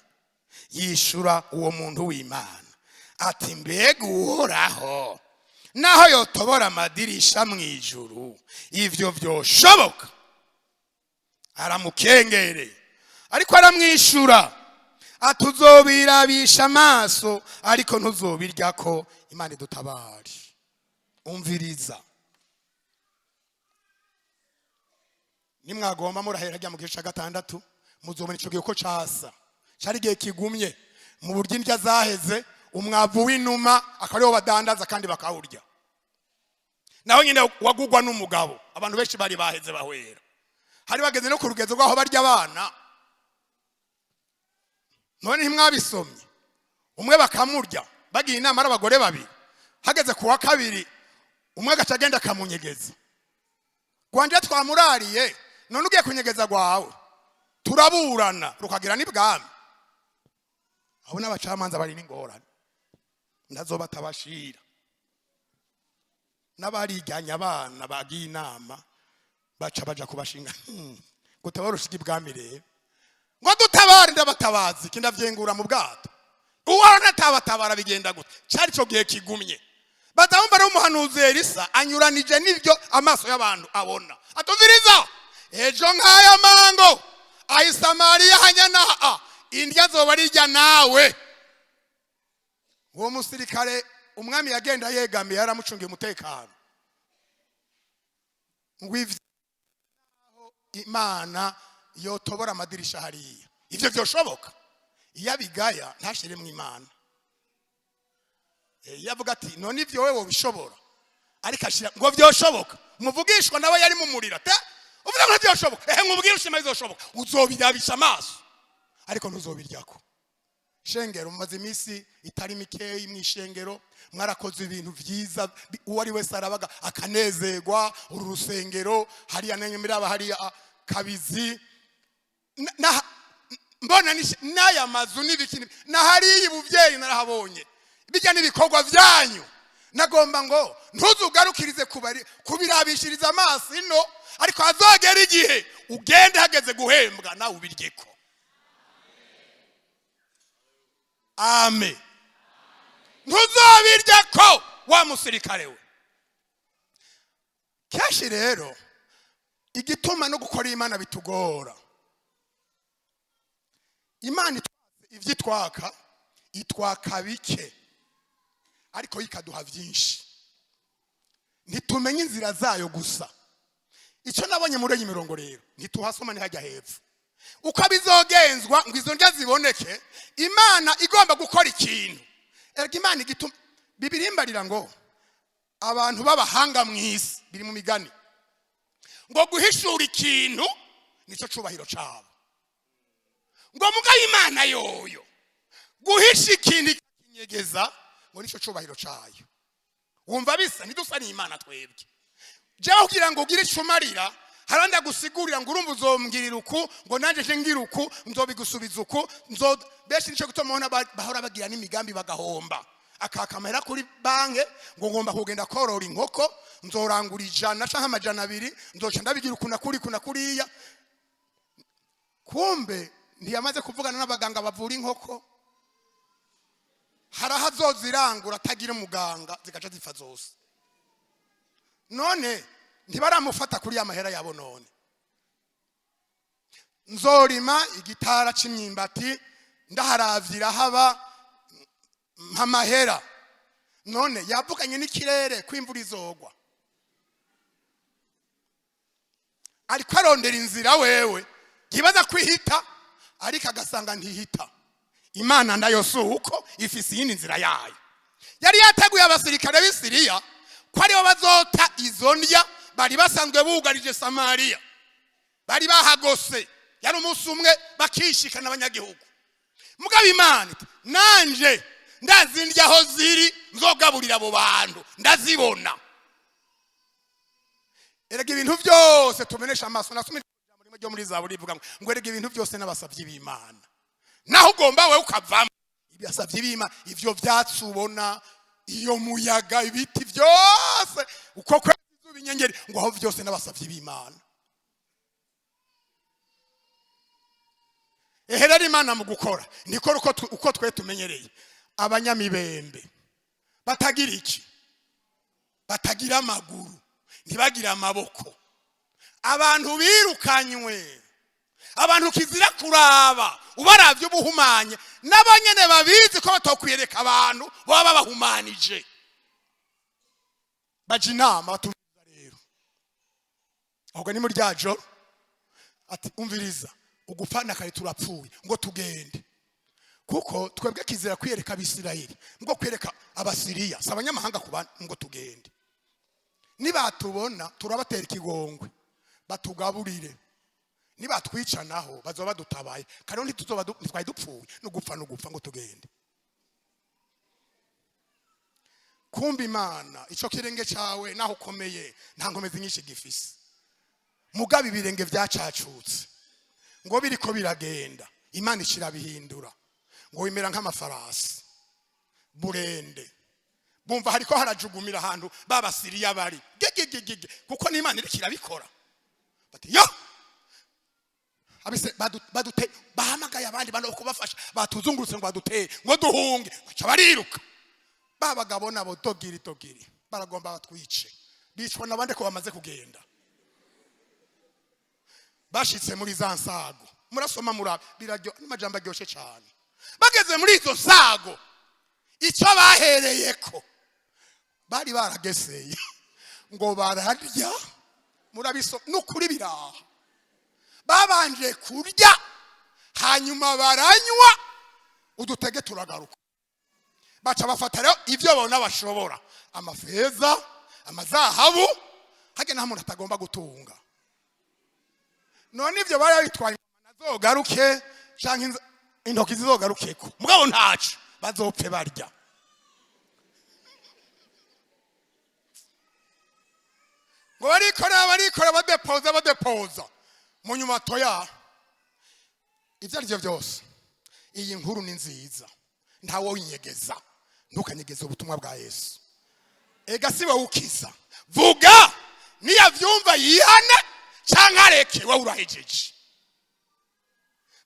yishura uwo muntu w'Imana ati: "Mbega Uhoraho naho yotobora amadirisha mu ijuru, ivyo vyoshoboka?" Aramukengereye, ariko aramwishura ati: "Uzobirabisha amaso, ariko ntuzobiryako." Imana idutabare. Umviriza, nimwagomba murahera rya mu gice cya gatandatu, muzobona ico gihe uko casa. Cari igihe kigumye mu buryo indya zaheze, umwavu w'inuma akaba ariwo badandaza kandi bakawurya, naho nyine wagugwa n'umugabo. Abantu benshi bari baheze bahwera, hari bageze no ku rugezo rw'aho barya abana. None ntimwabisomye? Umwe bakamurya, bagiye inama ari abagore babiri, hageze ku wa kabiri umwe agaca agenda akamunyegeza. Gwanje twamurariye, none ugiye kunyegeza gwawe? Turaburana rukagira n'ibwami. Abo n'abacamanza bari n'ingorane. Ntazoba atabashira n'abarijyanye abana bagiye inama, baca baja kubashinga. Gutabara ushika ibwami rero, ngo dutabare, ndabatabazi iki? Ndavyengura mu bwato, uwara natabatabara bigenda gute? Cari ico gihe kigumye, bazamumva rero. Umuhanuzi Elisa anyuranije n'ibyo amaso y'abantu abona, atumviriza: ejo nk'aya mango ayi Samariya hanyana a indya zoba rijya nawe. Uwo musirikare umwami yagenda yegamiye, yaramucungiye umutekano, ngo ivyo Imana yotobora amadirisha hariya, ivyo vyoshoboka? Iyo abigaya ntashiremwo Imana. Iyo avuga ati: none ivyo wewe wobishobora? Ariko ashira ngo vyoshoboka. Umuvugishwa nawe yari mu muriro te uvuga ngo vyoshoboka. Ehe, nkubwire ushima, bizoshoboka, uzobirabisha amaso ariko ntuzobiryako. Shengero, mumaze iminsi itari mikeyi mu ishengero, mwarakoze ibintu vyiza, uwo ari wese arabaga akanezerwa. Uru rusengero hariya nenyumiraba hariya, kabizi mbona n'aya mazu n'ibiki na hariya ubuvyeyi narahabonye, bijya n'ibikorwa vyanyu. Nagomba ngo ntuzugarukirize kubirabishiriza amaso ino, ariko hazogera igihe ugende hageze guhembwa nawe ubiryeko. Ame ntuzobirya ko wa musirikare we. Kenshi rero igituma no gukora Imana bitugora, Imana itwatse ivyo itwaka, itwaka bike ariko ikaduha byinshi. Ntitumenye inzira zayo gusa. Icyo nabonye muri iyi mirongo rero, ntituhasoma, ntihajya hepfo uko bizogenzwa ngo izo ndya ziboneke. Imana igomba gukora ikintu. Erega Imana igituma bibirimbarira ngo abantu b'abahanga mu isi, biri mu Migani, ngo guhishura ikintu nicyo cubahiro cabo, ngo mugabe Imana yoyo guhisha ikintu ikinyegeza ngo nicyo cubahiro cayo. Wumva bisa ntidusa n'Imana twebwe? Jewe kugira ngo ugire ico umarira, harandi agusigurira ngo urumva uzombwirira uku, ngo nanjye nje ngira uku, nzobigusubiza uku, nzo benshi. Nico gituma ubona bahora bagira n'imigambi bagahomba. Akaka amahera kuri banke ngo ngomba kugenda korora inkoko, nzorangura 100 canke 200, nzoca ndabigira uku na kuri, uku na kuriya. Kumbe ntiyamaze kuvugana n'abaganga bavura inkoko. Hari aho azozirangura atagira umuganga, zigaca zipfa zose. None ntibaramufata kuri ya mahera yabo. None nzorima igitara c'imyimbati, ndaharavye haba mpamahera. None yavuganye n'ikirere ko imvura izogwa? Ariko arondera inzira wewe ntibaza kwihita, ariko agasanga ntihita. Imana nayo si uko, ifise iyindi nzira yayo. Yari yateguye abasirikare b'i Siriya ko aribo bazota izo ndya. Bari basanzwe bugarije Samariya, bari bahagose, yari umunsi umwe bakishikana abanyagihugu. Mugabo Imana iti: nanje ndazi ndya aho ziri, nzogaburira abo bantu, ndazibona. Erega ibintu byose tumenesha amaso, nasomye ijambo rimwe ryo muri Zaburi rivuga ngo erega ibintu byose n'abasavyi b'Imana, naho ugomba wewe ukavamo. Ibasavyi b'Imana, ivyo vyatsi ubona, iyo muyaga, ibiti byose, uko kwezi, izuba, inyenyeri, ngo aho byose n'abasavyi b'Imana. Ehe rero, Imana mu gukora nikora uko twe tumenyereye. Abanyamibembe batagira iki, batagira amaguru, ntibagira amaboko, abantu birukanywe, abantu kizira kuraba, ubaravye ubuhumanye, nabo nyene babizi ko batokwiyereka abantu baba babahumanije. Baja inama, batumviriza rero, ahubwo ni muri rya joro, ati: umviriza, ugupfana kare turapfuye, ngo tugende, kuko twebwe kizira kwiyereka Abisirayeli, ngo kwereka Abasiriya si abanyamahanga ku bandi, ngo tugende, nibatubona turabatera ikigongwe batugaburire, nibatwica naho bazoba badutabaye, kandi ntituzoba ntitwari dupfuye no gupfa no gupfa, ngo tugende. Kumva Imana, ico kirenge cawe naho ukomeye nta nkomezi nyinshi gifise, mugabo ibirenge vyacacutse ngo biriko biragenda, Imana ishirabihindura ngo bimera nk'amafarasi burende. Bumva hariko harajugumira ahantu b'Abasiriya bari gegegegege, kuko n'Imana iriko irabikora. Bati yo abise badute, bahamagaye abandi bantu bo kubafasha, batuzungurutse ngo badutere ngo duhunge. Baca bariruka. Ba bagabo nabo dogiri dogiri, baragomba batwice. Bicwa n'abandi ko bamaze kugenda. Bashitse muri za nsago, murasoma murabe, biraryo n'amajambo aryoshe cyane. Bageze muri izo nsago, icyo bahereyeko bari barageseye ngo bararya. Murabiso n'ukuri biraha. Babanje kurya, hanyuma baranywa, udutege turagaruka. Baca bafata rero ibyo babona bashobora, amafeza, amazahabu. Hajya nta muntu atagomba gutunga. None ibyo bari babitwaye nazogaruke canke intoki zizogarukeko, mugabo ntaco bazopfe barya. Ngo barikora, barikora, badepoza, badepoza, mu nyuma toya. Ibyo ari byo byose, iyi nkuru ni nziza, ntawe winyegeza. Ntukanyegeze ubutumwa bwa Yesu. Ega si wowe ukiza, vuga niyavyumva yihane canke areke, wowe urahejeje.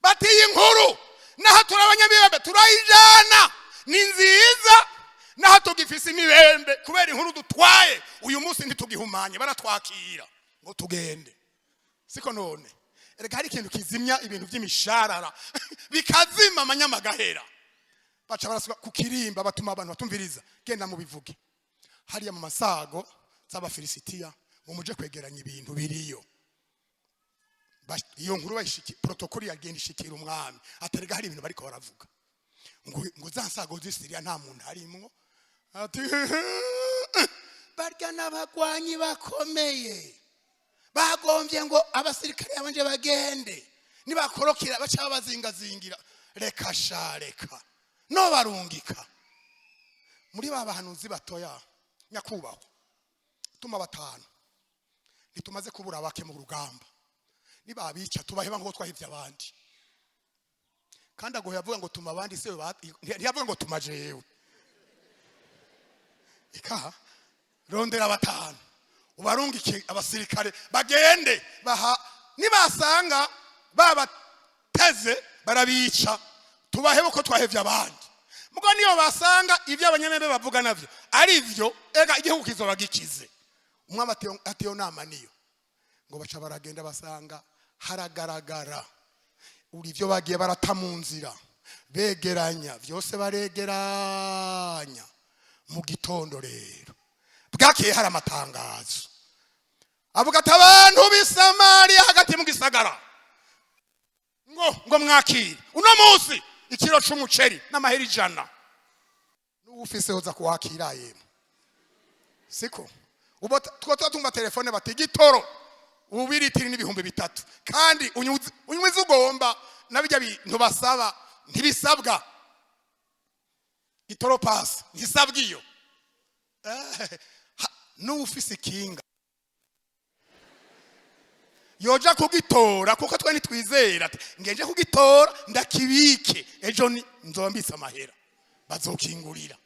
Bati iyi nkuru naho turi abanyamibembe turayijana, ni nziza. Naho tugifise imibembe kubera inkuru dutwaye uyu munsi, ntitugihumanye, baratwakira ngo tugende. Siko none erega hari ikintu kizimya ibintu by'imisharara, bikazima amanyamagahera. Baca barasuka ku kirimba, batuma abantu batumviriza, genda mubivuge hariya mu masago z'Abafilisitiya ngo muje kwegeranya ibintu biriyo. Iyo nkuru bayishiki, protokoli yagenda ishikira umwami, atarega hari ibintu bariko baravuga ngo za nsago z'Isiriya nta muntu harimwo. Ati barya n'abagwanyi bakomeye, bagombye ngo abasirikare babanje bagende, nibakorokera baca babazingazingira. Reka sha, reka no barungika muri ba bahanuzi batoya. Nyakubahwa, tuma batanu, ntitumaze kubura bake mu rugamba. Nibabica tubaheba nk'uko twahivye abandi. Kandi agoye avuga ngo tuma abandi, se ntiyavuga ngo tuma jewe. Ika rondera batanu ubarungike abasirikare bagende baha, nibasanga babateze barabica tubahebe uko twahevye abandi. Mugo niyo basanga ibyo abanyamembe bavuga navyo ari byo, ega igihugu kizoba gikize. Umwami atiyo nama niyo ngo baca baragenda, basanga haragaragara uri ibyo bagiye barata mu nzira, begeranya byose, baregeranya. Mu gitondo rero bwakeye hari amatangazo avuga ati abantu b'i Samariya hagati mu gisagara ngo mwakire uno munsi ikiro c'umuceri n'amahera 100. N'uwufise hoza kuwakira. Yemwe, siko ubo two tuba tumva telefone bati igitoro ubiritiri n'3000, kandi unywa izo ugomba, na bijya bintu basaba ntibisabwa. Itoro pasi ntisabwa iyo. N'uwufise ikinga yoja kugitora, kuko twe ntitwizera. Ati ngenje kugitora ndakibike, ejo ni nzoba mbitse amahera bazokingurira.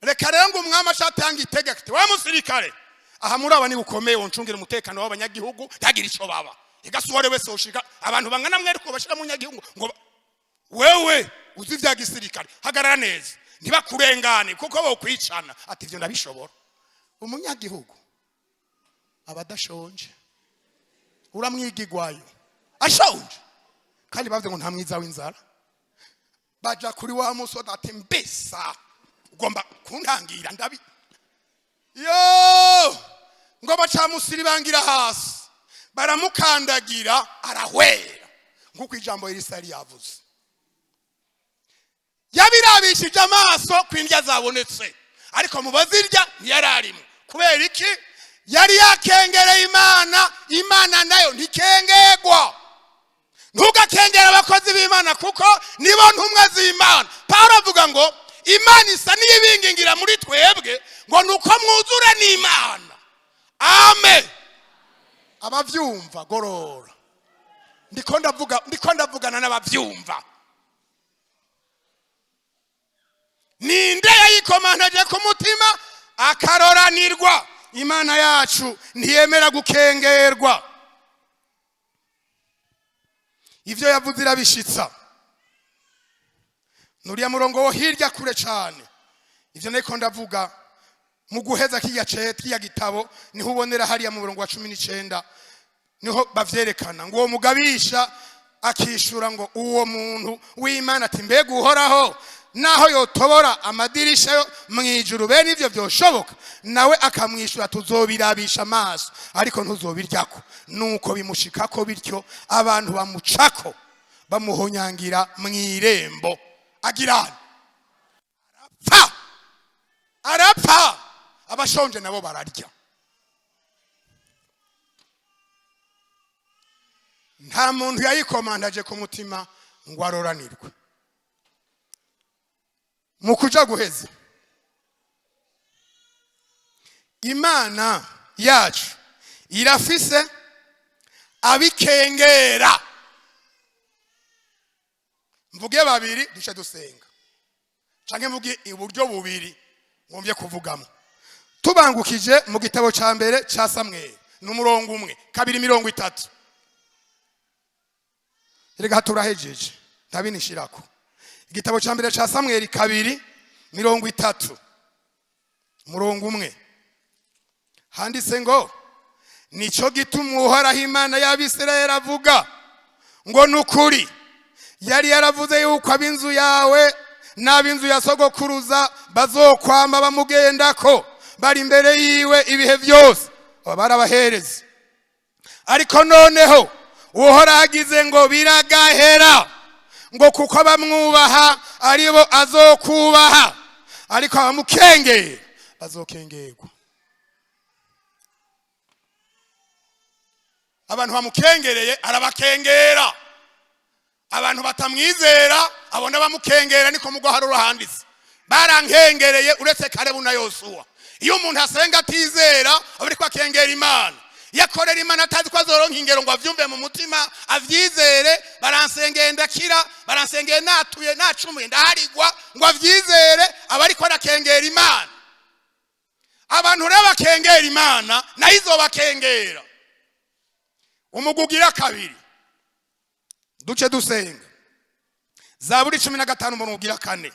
Reka rero ngo umwami ashatanga itegeko ati wa musirikare aha muri aba niba ukomeye, woncungira umutekano w'abanyagihugu ntagire ico baba. Igasuware wese woshika abantu bangana mwe, ariko bashira mu nyagihugu ngo wewe uzi vya gisirikare, hagarara neza ntibakurengane kuko bokwicana. Ati ivyo ndabishobora. Umunyagihugu aba adashonje, uramwigigwayo ashonje, kandi bavuze ngo nta mwiza w'inzara. Baja kuri wa musoda ati mbesa ugomba kuntangira ndabi yo. Ngo bacamusiribangira hasi, baramukandagira arahwera, nk'uko ijambo Elisa yari yavuze. Yabirabishije amaso ku indya zabonetse, ariko mu bazirya ntiyari arimo. Kubera iki? Yari yakengereye Imana. Imana nayo ntikengerwa. Ntugakengere abakozi b'Imana, kuko nibo ntumwa z'Imana. Pawulo avuga ngo Imana isa n'iyibingingira muri twebwe ngo nuko mwuzure n'Imana. Amen. Abavyumva gorora, ndiko ndavuga, ndiko ndavugana n'abavyumva. Ninde yayikomantaje ku mutima akaroranirwa? Imana yacu ntiyemera gukengerwa. Ivyo yavuze irabishitsa. Nuriya murongo wo hirya kure cyane, ivyo niko ndavuga mu guheza kirya kirya gitabo, niho ubonera hariya mu murongo wa 19, niho bavyerekana ngo uwo mugabisha akishura ngo uwo muntu w'Imana ati: "Mbega Uhoraho naho yotobora amadirisha yo mwijuru, bene ivyo vyoshoboka?" Nawe akamwishura: "Tuzobirabisha amaso, ariko ntuzobiryako." Nuko bimushikako bityo, abantu bamucako bamuhonyangira mw'irembo, agirana arapfa, arapfa, abashonje nabo bararya. Nta muntu yayikomandaje ku mutima ngo aroranirwe. Mu kuja guheza, Imana yacu irafise abikengera. Mvuge babiri duce dusenga, canke mvuge uburyo bubiri ngombye kuvugamo. Tubangukije mu gitabo ca mbere ca Samweli, n'umurongo umwe, 2:30. Reka turahejeje, ntabinishirako. Igitabo ca mbere ca Samweli 2:30, umurongo umwe, handitse ngo: "Nico gituma Uhoraho Imana y'Abisirayeli avuga ngo: Nukuri yari yaravuze yuko ab'inzu yawe n'ab'inzu ya sogokuruza bazokwama bamugendako bari imbere yiwe ibihe byose." Aba barabahereza. "Ariko noneho Uhoraho agize ngo biragahera, ngo kuko bamwubaha aribo azokubaha, ariko abamukengera bazokengerwa." Abantu bamukengereye arabakengera, abantu batamwizera abona bamukengera. Niko mugwa hari uruhanditse barankengereye, uretse Kalebu na Yosuwa. Iyo umuntu asenga atizera, aba ariko akengera Imana. Iyo akorera Imana atazi ko azoronka ingero, ngo avyumve mu mutima avyizere, baransengeye ndakira, baransengeye natuye nacumuye ndaharigwa, ngo avyizere, aba ariko arakengera Imana. Abantu rero bakengera Imana, nayo izobakengera. Umugugira kabiri duce dusenga, Zaburi 15, umurongo ugira kane.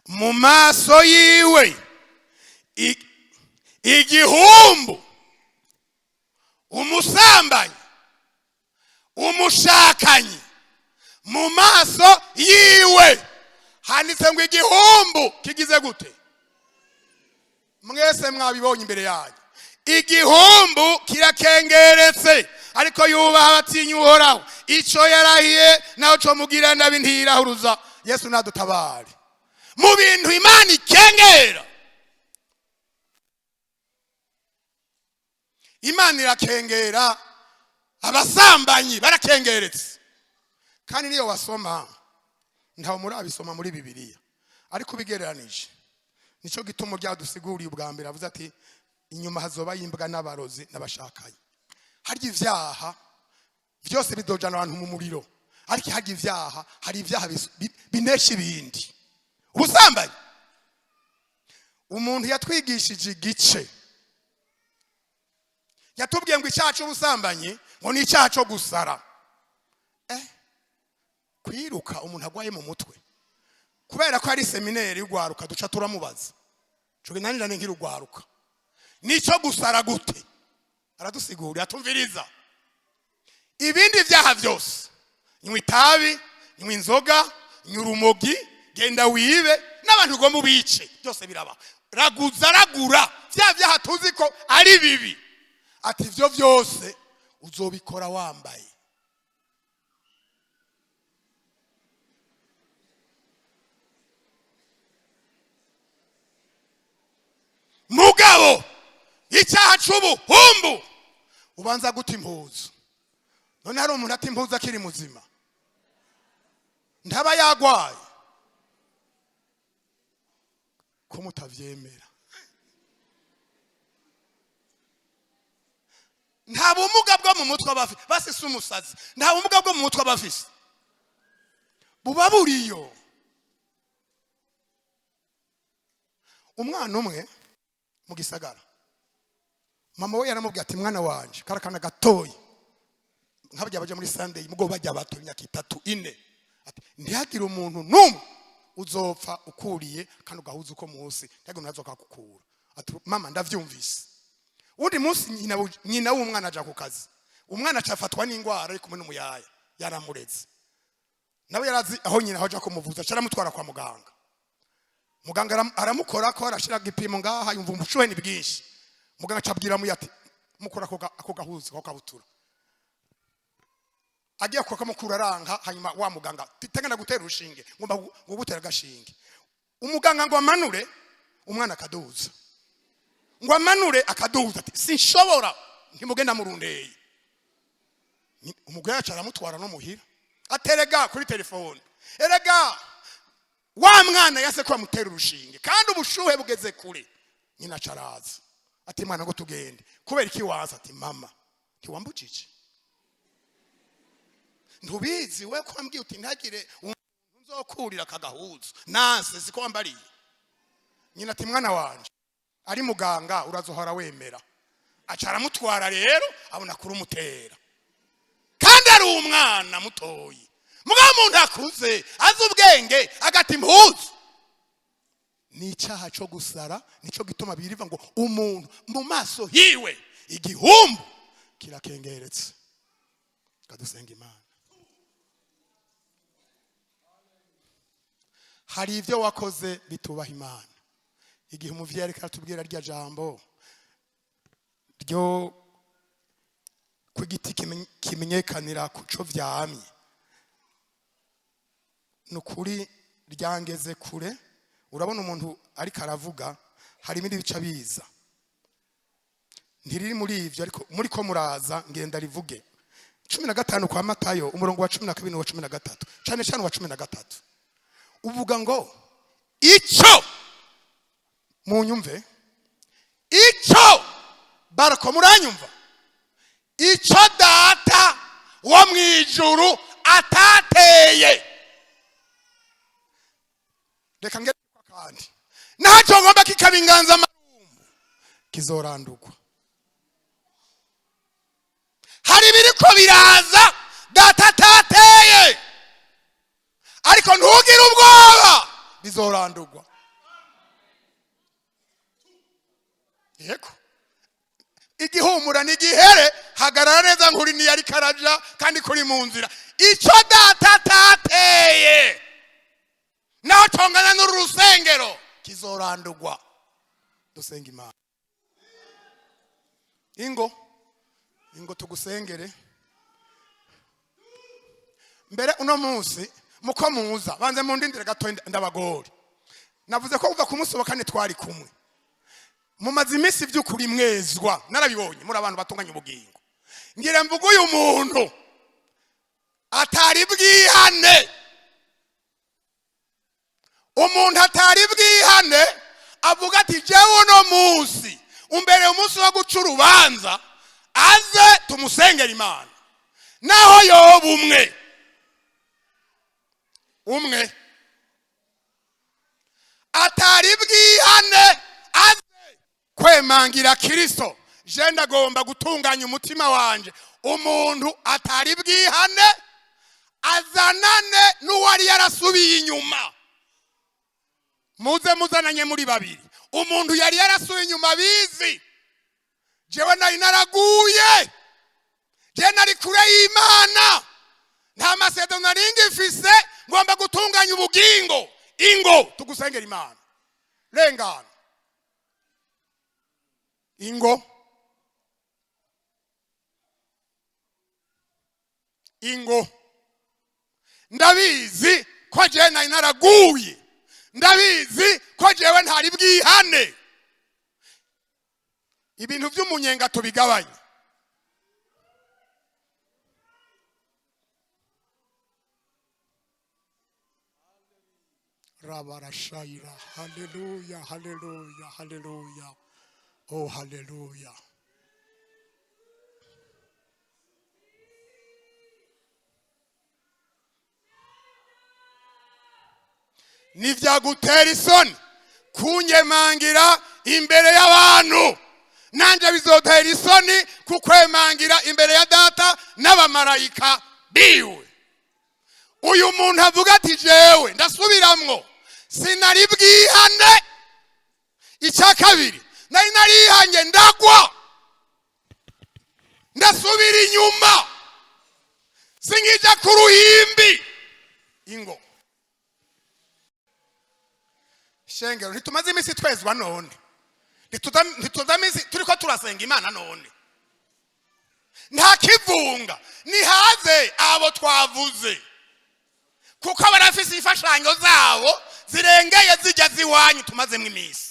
Mu maso yiwe igihumbu, umusambanyi, umushakanyi, mu maso yiwe handitse ngo igihumbu kigize gute? Mwese mwabibonye imbere yanyu. Igihumbu kirakengeretse, ariko yubaha abatinya Uhoraho. Ico yarahiye naho co mugira nabi ntirahuruza. Yesu nadutabare. Mu bintu Imana ikengera, Imana irakengera abasambanyi, barakengeretse. Kandi niyo wasoma, ntawe murabisoma muri Bibiliya, ariko ubigereranije, nico gituma byadusiguriye ubwa mbere avuze ati: "Inyuma hazoba imbwa n'abarozi n'abashakanyi." Harya ivyaha byose bidojana abantu mu muriro, ariko harya ivyaha, hari ivyaha binesha ibindi. Ubusambanyi, umuntu yatwigishije igice, yatubwiye ngo icyaha cy'ubusambanyi ngo ni icyaha cyo gusara, kwiruka umuntu agwaye mu mutwe. Kubera ko ari séminaire y'ugwaruka, duca turamubaza cyo nanjye nk'irugwaruka: "Nicyo gusara gute?" Aradusigurira, atumviriza: "Ibindi byaha byose, nywa itabi, nywa inzoga, nywa urumogi, genda wibe n'abantu ugomba ubice, byose biraba, raguza, ragura, bya byaha tuzi ko ari bibi," ati "ivyo byose uzobikora wambaye." Mugabo icyaha c'ubuhumbu ubanza guta impuzu. None hari umuntu ata impuzu akiri muzima? Ntaba yagwaye? Ko mutavyemera? Nta bumuga bwo mu mutwe aba afise, basi si umusazi. Nta bumuga bwo mu mutwe aba afise, buba buriyo. Umwana umwe mu gisagara, mama we yaramubwiye ati: "Mwana wanje," karakana gatoyi nk'abajya baja muri Sunday, mugo bajya bato, imyaka 3, 4, ati: "Ntihagire umuntu n'umwe uzopfa ukuriye kandi ugahuza uko munsi, ntihagire umuntu azoka kukura." Ati: "Mama, ndavyumvise." Undi munsi nyina w'umwana aja ku kazi, umwana acafatwa n'ingwara ari kumwe n'umuyaya yaramureze. Nawe yarazi aho nyina aho aja kumuvuza, aca aramutwara kwa muganga. Muganga aramukora ko, arashira igipimo ngaha, yumva ubushuhe ni bwinshi. Muganga acabwira muya ati: "Mukora ako gahuza, ako kabutura." Agiye kukamukura aranka. Hanyuma wa muganga: "Tengana gutera urushinge, ngomba gutera agashinge." Umuganga ngo amanure, umwana akaduza, ngo amanure, akaduza. Ati: "Sinshobora, ntimugenda murundeye." Umugore yacu aramutwara no muhira, aterega kuri telefone: "Erega wa mwana yase ko bamutera urushinge kandi ubushuhe bugeze kure." Nyina acaraza ati: "Mwana, ngo tugende." "Kubera iki waza?" Ati: "Mama, ntiwambujije? Ntubizi we ko wambwiye uti ntagire umuntu nzokurira aka gahuzu? Nanse, siko wambariye?" Nyina ati: "Mwana wanje, ari muganga urazohora wemera." Aca aramutwara rero, abona kurumutera kandi ari umwana mutoyi. Mugabo umuntu akuze azi ubwenge agata impuzu, ni icyaha cyo gusara. Nicyo gituma biriva ngo umuntu mu maso hiwe igihumbu kirakengeretse. Kadusenga Imana. Hari ibyo wakoze bitubaha Imana. Igihe umuvyeyi ariko aratubwira rya jambo ryo ku giti kimenyekanira ku co vyamye, ni ukuri ryangeze kure. Urabona umuntu ariko aravuga, hari ibindi bica biza, ntiriri muri ivyo, ariko muri ko muraza ngenda rivuge. 15 kwa Matayo, umurongo wa 12 n'uwa 13, cane cane uwa 13, uvuga ngo icyo munyumve, icyo barako muranyumva, icyo Data wo mu ijuru atateye. Reka ngere kandi ntacyo ngomba kikaba inganzamarumbu, kizorandurwa. Hari ibiriko biraza Data atateye, ariko ntugire ubwoba, bizorandurwa. Yego, igihumura n'igihere. Hagarara neza nkuri niyo ariko araja kandi kuri mu nzira. Icyo Data atateye, naho congana n'uru rusengero, kizorandurwa. Dusenga Imana. Ingo, ingo, tugusengere. Mbere uno munsi muko muza, banze mundindire gato, ndabagore. Navuze ko kuva ku munsi wa kane twari kumwe, mumaze iminsi by'ukuri mwezwa, narabibonye, muri abantu batunganya ubugingo. Ngira mvuga uyu muntu atari bwihane, umuntu atari bwihane avuga ati: "Jewe uno munsi umbere umunsi wo guca urubanza," aze tumusengera Imana. Naho yoba umwe umwe atari bwihane, aze kwemangira Kristo. Je ndagomba gutunganya umutima wanje. Umuntu atari bwihane azanane n'uwari yarasubiye inyuma, muze muzananye muri babiri. Umuntu yari yarasubiye inyuma bizi: "Jewe nari naraguye, jewe nari kure y'Imana, nta masezerano nari ngifise, ngomba gutunganya ubugingo." Ingo tugusengera Imana. Rengana, ingo, ingo. Ndabizi ko jewe nari naraguye, ndabizi ko jewe ntari bwihane. Ibintu by'umunyenga tubigabanye. Rabarashayira. Haleluya, haleluya, haleluya, oh haleluya. Ntibyagutera isoni kunyemangira imbere y'abantu, nanjye bizotera isoni kukwemangira imbere ya Data n'abamarayika biwe. Uyu muntu avuga ati: "Jewe ndasubiramwo, sinari bwihane." Icya kabiri, nari narihanye, ndagwa, ndasubira inyuma, sinkijya ku ruhimbi. Ingo shengero, ntitumaze iminsi twezwa none? Ntituza iminsi turiko turasenga Imana none? Nta kivunga nihaze abo twavuze, kuko barafise imfashanyo zabo zirengeye zijya ziwanyu tumazemo iminsi.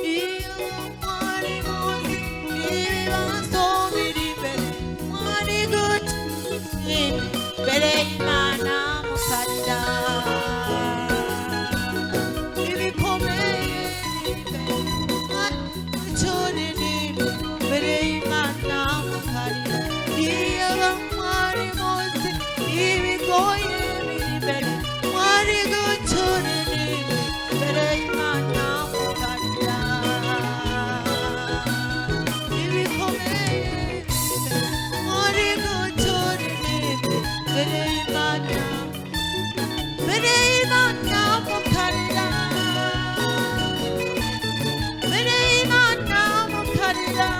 Iyo mwari muzi ibibazo biri imbere, mwari guca imbere y'Imana mukarira. Ibikomeye biri imbere, mwari gucura imbere y'Imana mukarira. Iyo mwari muzi ibigoye biri imbere, mwari gucura imbere y'Imana mukarira. Ibikomeye mwari gucura imbere y'Imana, imbere y'Imana mukarira, imbere y'Imana mukarira,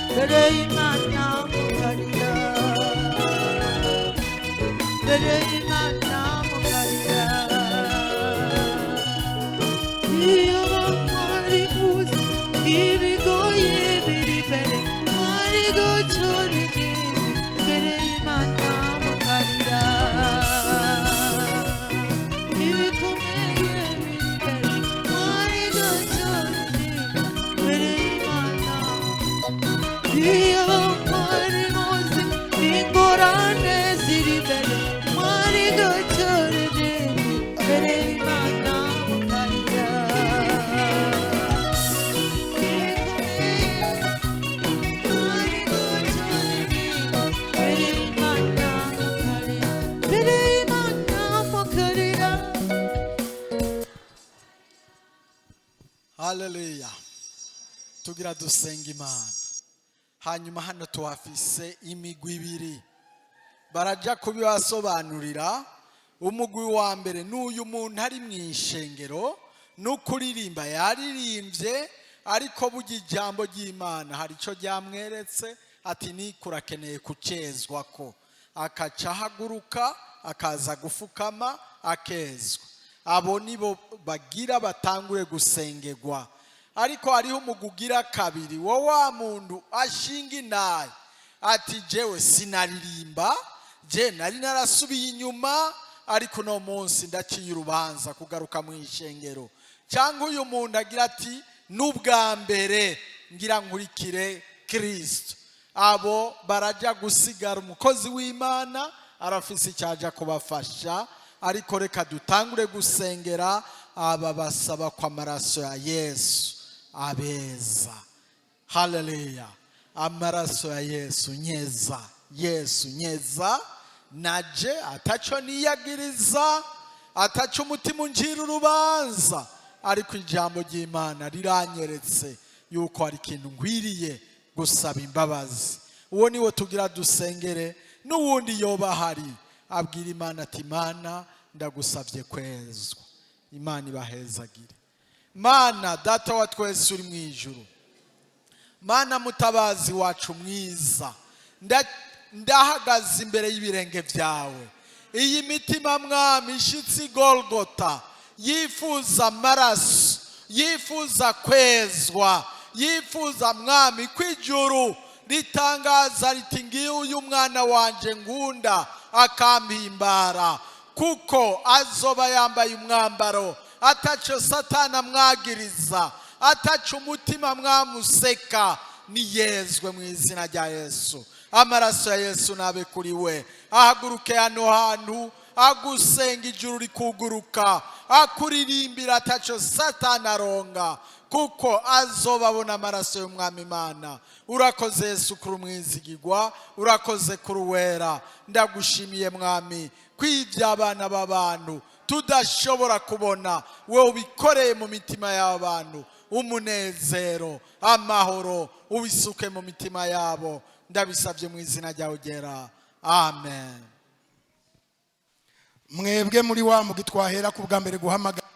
imbere y'Imana mukarira, imbere y'Imana mukarira. Iyo mwari muzi ibigoye biri imbere, mwari gucura imbere y'Imana mukarira. Ibikomeye biri imbere, mwari gucura imbere y'Imana. Iyo mwari muzi ingorane ziri imbere, mwari gucura imbere y'Imana mukarira. Mwari gucura imbere y'Imana mukarira, imbere y'Imana mukarira. Haleluya! Tugira dusenga Imana. Hanyuma hano tuhafise imigwi ibiri, barajya kubibasobanurira. Umugwi wa mbere n'uyu muntu ari mu ishengero, n'ukuririmba yaririmbye, ariko burya ijambo ry'Imana hari icyo ryamweretse ati nikurakeneye kucyezwa, ko akaca ahaguruka akaza gufukama akezwa. Abo nibo bagira batangure gusengerwa. Ariko hariho umugwi ugira kabiri wo wa muntu ashinga inayi ati: "Jewe sinaririmba, je nari narasubiye inyuma, ariko uno munsi ndaciye urubanza kugaruka mu ishengero." Cyangwa uyu muntu agira ati: "N'ubwa mbere ngira nkurikire Kirisito." Abo barajya gusigara, umukozi w'Imana arafise icyaja kubafasha. Ariko reka dutangure gusengera aba basaba ko amaraso ya Yesu abeza. Haleluya! Amaraso ya Yesu nyeza, Yesu nyeza, naje ataco niyagiriza, ataco umutima unjira urubanza, ariko ijambo ry'Imana riranyeretse yuko hari ikintu nkwiriye gusaba imbabazi. Uwo niwo tugira dusengere. N'uwundi yoba ahari abwira Imana ati: "Imana, ndagusabye kwezwa." Imana ibahezagire. Mana Data wa twese uri mu ijuru, Mana mutabazi wacu mwiza, ndahagaze imbere y'ibirenge byawe. Iyi mitima, Mwami, ishitsi Golgota, yifuza amaraso, yifuza kwezwa, yifuza, Mwami, ko ijuru ritangaza riti: "Ngiye uyu mwana wanje ngunda akampimbara," kuko azoba yambaye umwambaro ataco Satana amwagiriza, ataca umutima mwamuseka. Niyezwe mu izina rya Yesu. Amaraso ya Yesu nabe kuri we. Ahaguruke hano hantu agusenga, ijuru rikuguruka, akuririmbira ataco Satana aronga. Kuko azobabona amaraso y'Umwami Imana. Urakoze Yesu kuri umwizigigwa, urakoze kuri uwera. Ndagushimiye Mwami kwibya abana b'abantu tudashobora kubona, wowe ubikoreye mu mitima y'abantu. Umunezero, amahoro, ubisuke mu mitima yabo. Ndabisabye mu izina ryawe ryera, amen. Mwebwe muri wa mugi twahera ku bwa mbere guhamagara,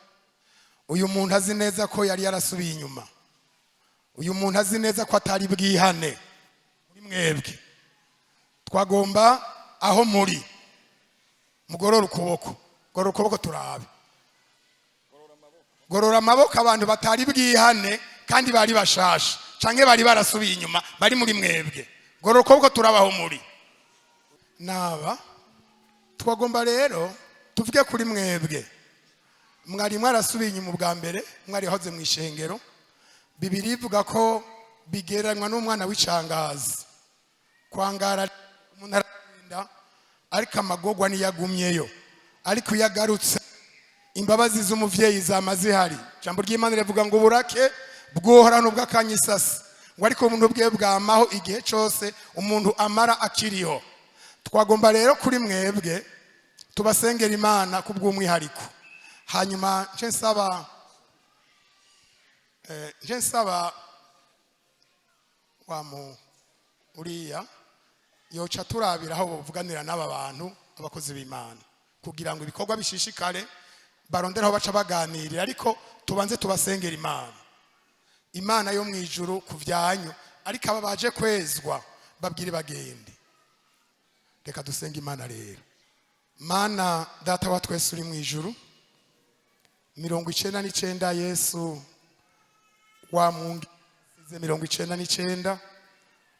uyu muntu azi neza ko yari yarasubiye inyuma, uyu muntu azi neza ko atari bwihane, muri mwebwe twagomba aho muri mugorora ukuboko. Gorora ukuboko turabe. Gorora amaboko abantu batari bwihane kandi bari bashasha canke bari barasubiye inyuma bari muri mwebwe. Gorora ukuboko turabaho muri naba. Twagomba rero tuvuge kuri mwebwe mwari mwarasubiye inyuma ubwa mbere, mwari hoze mu ishengero. Bibiri ivuga ko bigereranywa n'umwana w'icangazi. Kwangara umuntu aragenda, ariko amagorwa niyo agumyeyo. Ariko iyo agarutse, imbabazi z'umuvyeyi zama zihari. Ijambo ry'Imana rivuga ngo uburake bwohorana ubw'akanyisasi, ngo ariko umuntu bwe bwamaho igihe cose umuntu amara akiriho. Twagomba rero kuri mwebwe tubasengera Imana kubw'umwihariko. Hanyuma nce nsaba wa mu uriya yoca turabira aho bavuganira n'aba bantu, abakozi b'Imana, kugira ngo ibikorwa bishishikare, barondera aho baca baganirira. Ariko tubanze tubasengera Imana, Imana yo mu ijuru ku byanyu. Ariko aba baje kwezwa babwire bagende. Reka dusenge Imana rero. Mana Data wa twese uri mu ijuru, 99 Yesu wamwungize 99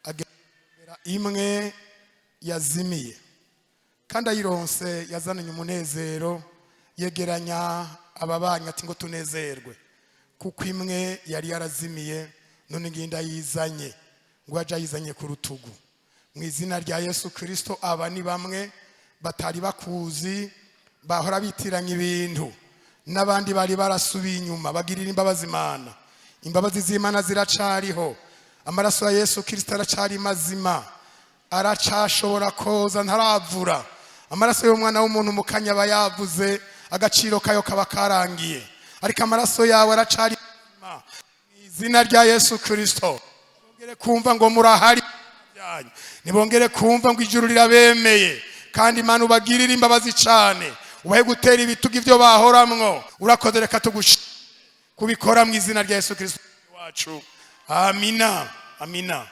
agendera imwe yazimiye, kandi ayironse yazananye umunezero, yegeranya ababanyi ati ngo tunezerwe kuko imwe yari yarazimiye none nginda yizanye, ngo aje ayizanye ku rutugu. Mu izina rya Yesu Kirisito, aba ni bamwe batari bakuzi, bahora bitiranya ibintu, n'abandi bari barasubiye inyuma. Bagirira imbabazi Imana. Imbabazi z'Imana ziracariho. Amaraso ya Yesu Kirisito aracari mazima, aracashobora koza, ntaravura. Amaraso y'umwana w'umuntu mu kanya aba yavuze, agaciro kayo kaba karangiye, ariko amaraso yawe aracari mazima. Mu izina rya Yesu Kirisito, bongere kumva ngo murahari byanyu, nibongere kumva ngo ijuru rirabemeye. Kandi Imana, ubagirire imbabazi cyane, ubahe gutera ibitugu ibyo bahoramwo. Urakoze, reka tugushi kubikora mu izina rya Yesu Kirisito wacu. Amina, amina.